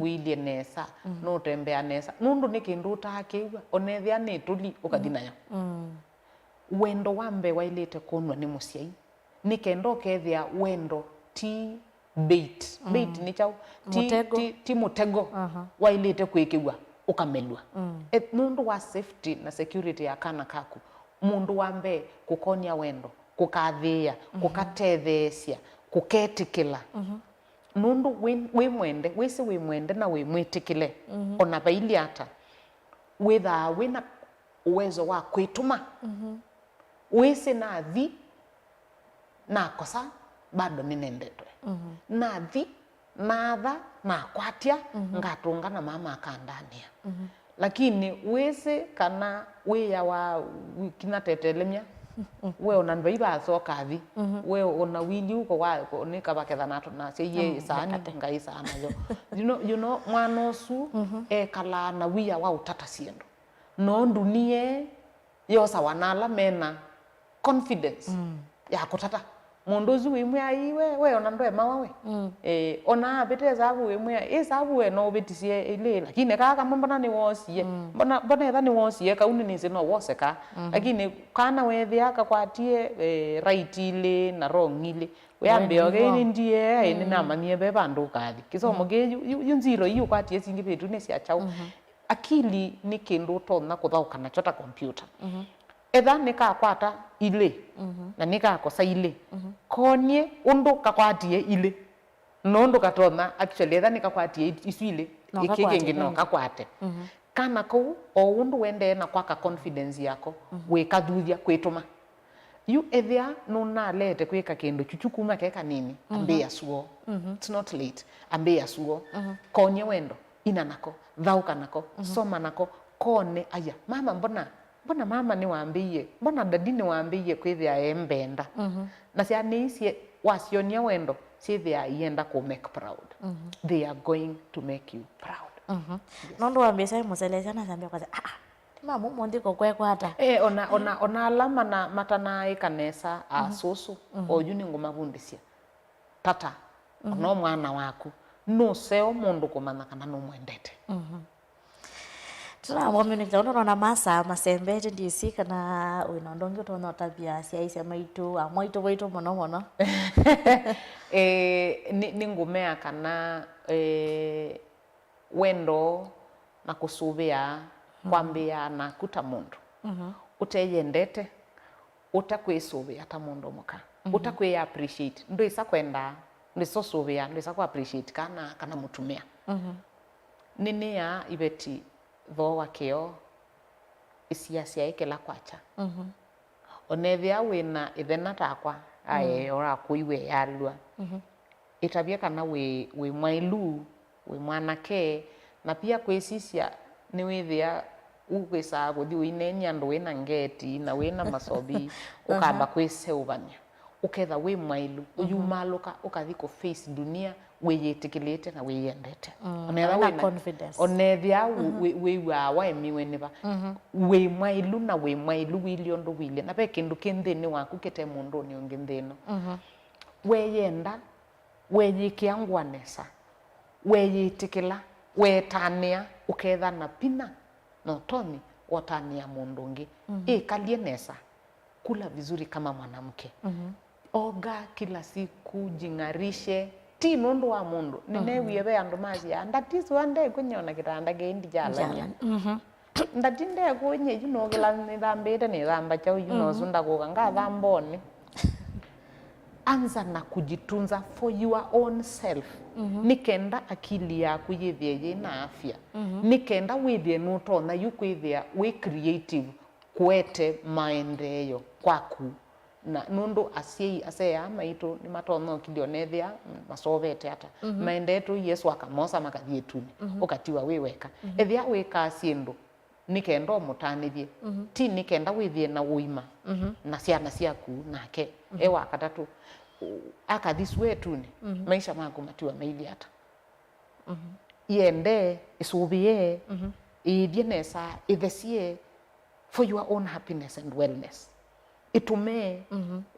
wĩilye nesa, nũtembea nesa." Nũndũ nĩ kĩndũ ũtaakĩw'a, onethĩa nĩ ĩtũli ũkathi nayo. Wendo wa mbee waĩlĩte kwonw'a nĩ mũsyai, nĩ kenda ũkethĩa wendo ti bait. Bait nĩ kyaũ? Ti, mũtego. Ti, ti mũtego. Aha. Waĩlĩte kwĩkĩw'a ũkamelw'a. E, nũndũ wa safety na security ya kana kaku, mũndũ wa mbee kũkonya wendo, kũkathĩĩa, kũkatetheesya, kũketĩkĩla. Nũndũ wĩ, wĩ mwende, wĩsĩ wĩ mwende na wĩ mwĩtĩkĩle, ona vailyĩ ata, wĩthaa wĩna uwezo wa kwĩtũma. Wĩsĩ nathi, nakosa, bado nĩnendetwe. Nathi, natha, nakwatya, ngatũnga na mama akandanĩa. Lakini wĩsĩ kana wĩya wa kinya tetelemya, we ona ndwai vasoka athi, we ona wili uko wa, nĩkavaketha na, nasya iye isaani, ngai saa nayo. You know, you know, mwana ũsu ekalaa na wia wa ũtata syĩndũ. No ndunie yosawa na ala mena confidence ya kũtata. Mũndũ ũsu wĩmwĩa, "Ii, we, we ona ndwemawa we." Eh, ona avĩte esavu wĩmwĩa, "Ĩ savu we no ũvĩtisye ilĩ, lakini kaa kamwe mbona nĩwoosie? Mbona, mbona etha nĩwoosie, kau nĩnĩsĩ no wose ka." Lakini kana wethĩa kakwatie, eh, right ilĩ na wrong ilĩ. Wĩambĩa, "Okay, nĩndie, ĩ, nĩnamanyie ve vandũ ũkathi." Kĩsomo kĩĩ, yu, yu, yu nziro ii ũkwatie singĩvĩtu nĩ sya kyaũ? Akili nĩ kĩndũ ũtonya kũthaũka nakyo ta kompyuta. Etha nĩkakwata ilĩ na nĩkakosa ilĩ, konie ũndũ kakwatie ilĩ, no ũndũ katonya actually, etha nĩkakwatie i-, isu ilĩ, no ĩkĩ kĩngĩ no kakwate. Kana kau, o ũndũ wendee na kwaka confidence yako, wĩkathuthya kwĩtũma. Yu ethĩa nũnalete kwĩka kĩndũ kyukyu kuma ke kanini, ambĩĩa suo. It's not late. Ambĩĩa suo. Konie wendo. Ina nako. Thaũka nako. Soma nako. Kone, aya, mama, mbona, mbona mama nĩwambĩie? Mbona daddy nĩwambĩie kwĩthĩa embenda? Na syana ii syĩ, wasyonia wendo, syĩthĩaa ienda kũ make proud. They are going to make you proud. Yes. Nũndũ wambĩĩsya mũseleesya, nasambĩa kwasya, "Ah, ah, ti mama ũmũnthĩ kũkwekwata." Eh, ona, ona, ona ala mana, matanaaĩka nesa, asũsũ, oyu nĩngũmavundĩsya. Tata, ona mwana waku, nũseo mũndũ kũmanya kana nũmwendete. Tũnamwamĩnĩkya ũndũ nona masaa masembete, ndyĩsĩ kana wĩna ũndũ ũngĩ ũtonya ũtavya asyaĩĩsya maitũ, amwaitũ vaitũ mũno mũno. Eh, nĩ, nĩngũmea kana, eh, wendo na kũsũvĩa kwambĩĩaa naku ta mũndũ ũteyendete, ũtakwĩsũvĩa ta mũndũ mũka, ũtakwĩ appreciate, ndwĩsa kwendaa, ndwĩsa ũsũvĩa, ndwĩsa kũ appreciate kana, kana mũtumĩa. Nĩnĩaa iveti thooa kĩoo, ĩsiasya ĩkĩla kwakya. Onethĩa wĩna ĩthena takwa, aye, ũrakũiwe yalw'a. Ĩtavye kana wĩ, wĩ mwaĩlu, wĩ mwanake, na pia kwĩsisya nĩwĩthĩa ũkwĩsaa kũthi ũineny'a andũ wĩna ngeti na wĩna masovi, ũkamba kwĩseũvany'a, ũketha wĩ mwaĩlu, ũyumalũka, ũkathi kũ face dunia wĩyĩtĩkĩlĩte na wĩyendete. Onethĩa wĩna confidence. Onethĩa wĩw'aa waemiwe nĩ va. Wĩ mwaĩlu na wĩ mwaĩlu wĩilye ũndũ wĩilye, na ve kĩndũ kĩ nthĩnĩ waku kĩte mũndũnĩ ũngĩ nthĩ ĩno. Weyenda, weyĩkĩa ngũa nesa, weyĩtĩkĩla, wetanĩa, ũketha na vinya na ũtonyi wa ũtanĩa mũndũ ũngĩ. Ĩkalye nesa, kula vizuri kama mwanamke. Oga kila siku, jing'arishe. Ti nũndũ wa mũndũ. Nĩneewie ve andũ masyaa, "Ndatisũa ndekũny'a ona kĩtanda kĩĩ ndikyalany'a." Ndati ndekũny'a yu nũkĩla nĩthambĩte, nĩthamba kyaũ yu, nosu ndakũka ngathamba one. Anza na kujitunza for your own self. Nĩ kenda akili yaku yĩthĩe yĩ na afya. Nĩ kenda wĩthĩe nũtonya yu kwĩthĩa wĩ creative, kũete maendeeo kwaku. Na nũndũ asyai, asee aa maitũ nĩmatonya ũkilya onethĩa masovete ata. Maendee tũi Yesũ akamosa makathi ĩtunĩ, ũkatiwa wĩ weka. Ethĩa wĩkaa syĩndũ nĩ kenda ũmũtanĩthye, ti nĩ kenda wĩthĩe na ũima na syana syaku nake e wa katatũ. Akathi sua ĩtunĩ, maisha maku matiwa mailyĩ ata? Yende, ĩsũvĩe, ĩĩthye nesa, ĩthesye for your own happiness and wellness. Ĩtũmĩe,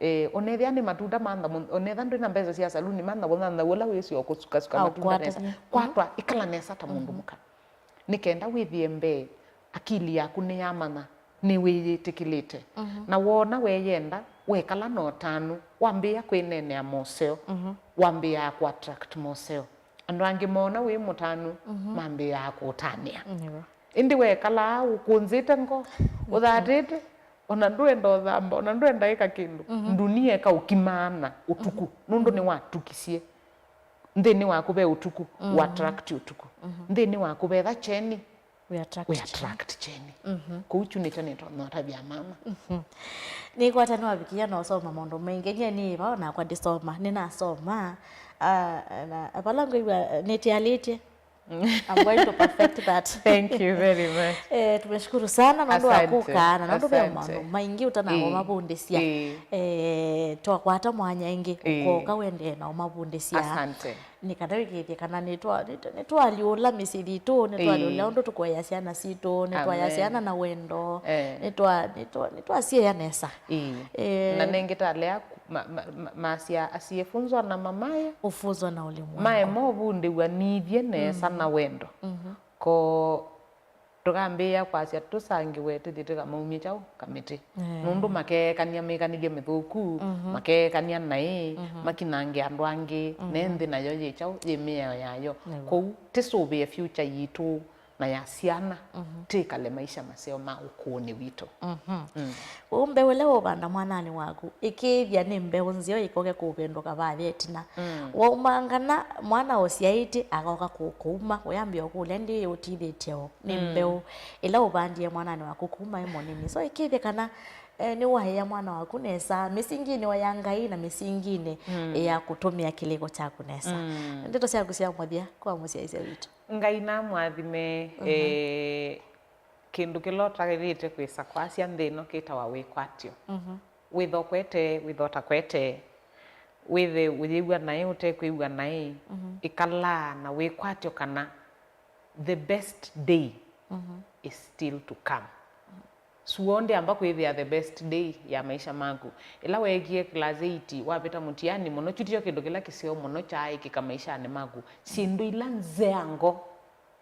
eh, onethĩa nĩ matunda mantha mũn-, onetha ndwĩ na mbesa sya saluni, mantha mũnyanyaũ ũla wĩsĩ o kũsukasuka matunda nesa. Kwatwa, ĩkala nesa ta mũndũ mũka. Nĩ kenda wĩthĩe mbee akili yaku nĩyamanya, nĩwĩyĩtĩkĩlĩte. Na woona weyenda, wekala na ũtanu, wambĩĩa kwĩneenea moseo, wambĩĩaa kũ attract moseo. Andũ angĩ moona wĩ mũtanu, mambĩĩaa kũũtanĩa. Nĩw'o. Ĩndĩ wekalaa ũkũnzĩte ngo, ũthatĩte, ona ndwenda ũthamba, ona ndwenda ĩka kĩndũ. Ndunia ĩkaũkimaana ũtukũ, nũndũ nĩwatukisye. Nthĩnĩ waku ve ũtukũ, ũattract ũtukũ. Nthĩnĩ waku vetha kyeni, ũattract kyeni. Kũu kyu nĩkyo nĩtonya ũtavya mama. Nĩkwata nĩwavikia na ũsoma maũndũ maingĩ. Nyie nĩ vau nakwa ndĩsoma, nĩnasoma. Ah, na vala ngwĩw'a nĩtĩalĩtye. I'm going to perfect that. Thank you very much. Eh, tumeshukuru sana nũndũ wa kũka na nũndũ ve maũndũ maingĩ ũtanawa mavundĩsya. Eh, twakwata mwanya ĩngĩ ũkoka wendee na ũmavundĩsya. Asante. Nĩ kana wĩkĩĩthye kana nĩtwa-, nĩtwa-, nĩtwalyũla mĩsyĩ yitũ, nĩtwalyũla ũndũ tũkũea syana sitũ, nĩtwaea syana na wendo, nĩtwa-, nĩtwa-, nĩtwasyeea nesa. Eh, na nengĩ talea ma-, ma-, ma-, masya asiyefunzwa na mamaye, hufunzwa na ulimwengu. Maema ũvundĩw'a nithye nesa na wendo. Ko tũkambĩĩa kwasya tũsangĩwe tũthi tũkamaumye kyaũ kamĩtĩ. Nũndũ makeekany'a mĩkanĩthye mĩthũku, makeekany'a naĩ, makinange andũ angĩ, ne nthĩ nayo yĩ kyaũ, yĩ mĩao yayo. Kwoou tĩsũvĩe future yitũ na ya syana, tĩkale maisha maseo ma ũkũũnĩ witũ. Ũu mbeũ ĩla ũũvanda mwananĩ waku, ĩkĩĩthya nĩ mbeũ nzeo ĩkoke kũvĩndũka vathya ĩtina. Waumangana mwana ũsyaĩte akoka kũ-, kũuma, ũyambĩa ũkũlya, ndĩ ũtithĩtye o. Nĩ mbeũ ĩla ũvandie mwananĩ waku kuma e mũnini. So ĩkĩĩthye kana, eh, nĩwaĩa mwana waku nesa mĩsinginĩ wa ya Ngai na mĩsinginĩ ya kũtũmĩa kĩlĩko kyaku nesa. Ndeto syaku sya mũthya kwa mũsyaĩĩsya witũ. Ngai namũathime. Eh, kĩndũ kĩla ũtaĩlĩte kwĩsa kwasya nthĩ ĩno kĩtawa wĩkwatyo. Wĩtha ũkwete, wĩtha ũtakwete, wĩthe ũyĩw'a naĩ, ũtekwĩw'a naĩ, ĩkalaa na wĩkwatyo kana the best day is still to come. Sua ndĩamba kwĩthĩa the best day ya maisha maku. Ĩla weekie class eight, wavĩta mũtiani mũno, kyu tikyo kĩndũ kĩla kĩseo mũno kyaaĩkĩka maishanĩ maku. Syĩndũ ila nzeango,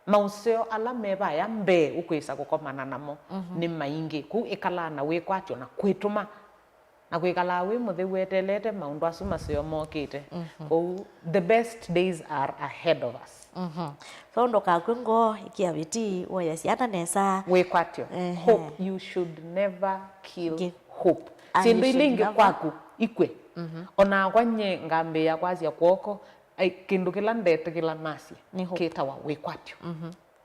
maũseo ala me vaya mbee ũkwĩsa kũkomana namo nĩ maingĩ. Kwoou ĩkalaa na wĩkwatyo na kwĩtũma, na kwĩkalaa wĩ mũtheu weteelete maũndũ asu maseo mokĩte. Kwoou the best days are ahead of us. So ndũkakw'e ngoo, ĩkĩa vĩti, woya syana nesa. Wĩkwatyo. Hope, you should never kill hope. Syĩndũ ila ingĩ kwaku ikw'e. Onakwa nyie ngambĩĩa kwasya kw'oko, ai, kĩndũ kĩla ndetĩkĩla nasye kĩtawa wĩkwatyo.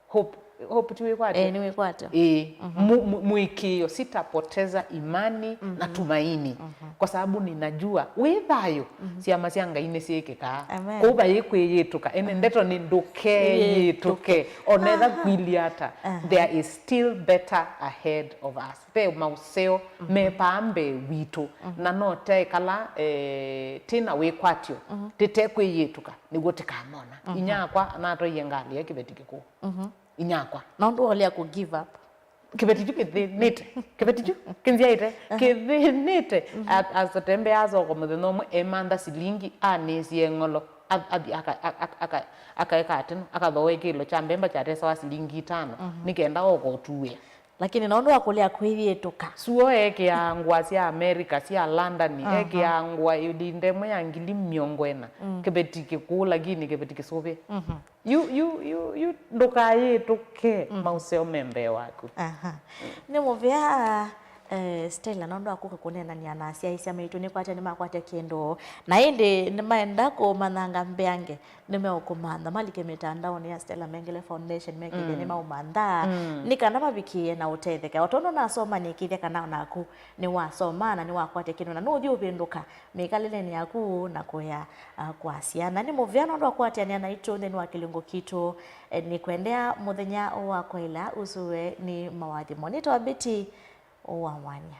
Hope, hope ti wĩkwatyo? Eh, nĩ wĩkwatyo. Ĩĩ. Mu-, mu-, mũĩkĩĩo, sitapoteza imani na tumaini, kwa sababu ninajua wĩ thayũ, syama sya Ngai nĩsyĩkĩkaa. Amen. Kũu vayĩ kwĩyĩtũka, ene ndeto nĩ ndũkeyĩtũke. Onetha kwĩlye ata, there is still better ahead of us. Ve maũseo me paa mbee witũ, na no twaĩkala, eh, twĩ na wĩkwatyo, tũtekwĩyĩtũka, nĩw'o tũkamona. Inyakwa anatwaie ngalĩ ya kĩveti kĩkũũ. Inyakwa. Na ũndũ waũlea kũ give up. Kĩveti kyu kĩthĩnĩte. Kĩveti kyu kĩnzyaĩte. Kĩthĩnĩte. A-, asatembea asoko mũthenya ũmwe, emantha silingi, anĩsie ng'olo. A-, athi aka-, aka-, aka-, akaeka atĩno, akathooa ĩkĩlo kya mbemba kyatesawa silingi itano, nĩ kenda oka ũtuĩa. Lakini nũndũ wa kũlea kwĩyĩtũka. Suo ekĩaa ngũa sya America, sya London, ekĩaa ngũa ĩlinda ĩmwe ya ngili mĩongo ĩna. Kĩveti kĩkũũ, lakini kĩveti kĩsũvĩ. Yu, yu, yu, yu ndũkayĩtũke, maũseo me mbee waku. Aha. Nĩ mũvea, Eh, Stella, nũndũ wa kũka kũneenany'a na asyaĩĩsya maitũ, nĩkwatya nĩmakwatya kĩndũ, na ĩndĩ nĩmaenda kũmanyanga mbeange, nĩmeũkũmantha malike mĩtandaonĩ ya Stella Mengele Foundation, mekĩthye nĩmaũmantha, nĩ kana mavikĩe na ũtetheka. O tondũ nasoma nĩkĩthya kana naku nĩwasoma na nĩwakwatya kĩndũ, na nũthi ũvĩndũka mĩkalĩlenĩ yaku na kũya, ah, kwasya. Na nĩ mũvea nũndũ wa kũatĩanĩa naitũ nthĩnĩ wa kĩlungu kitũ. Eh, nĩkwendea mũthenya wa kwaĩla ũsũwe nĩ mawathimo. Nĩtawa Betty Wawanya.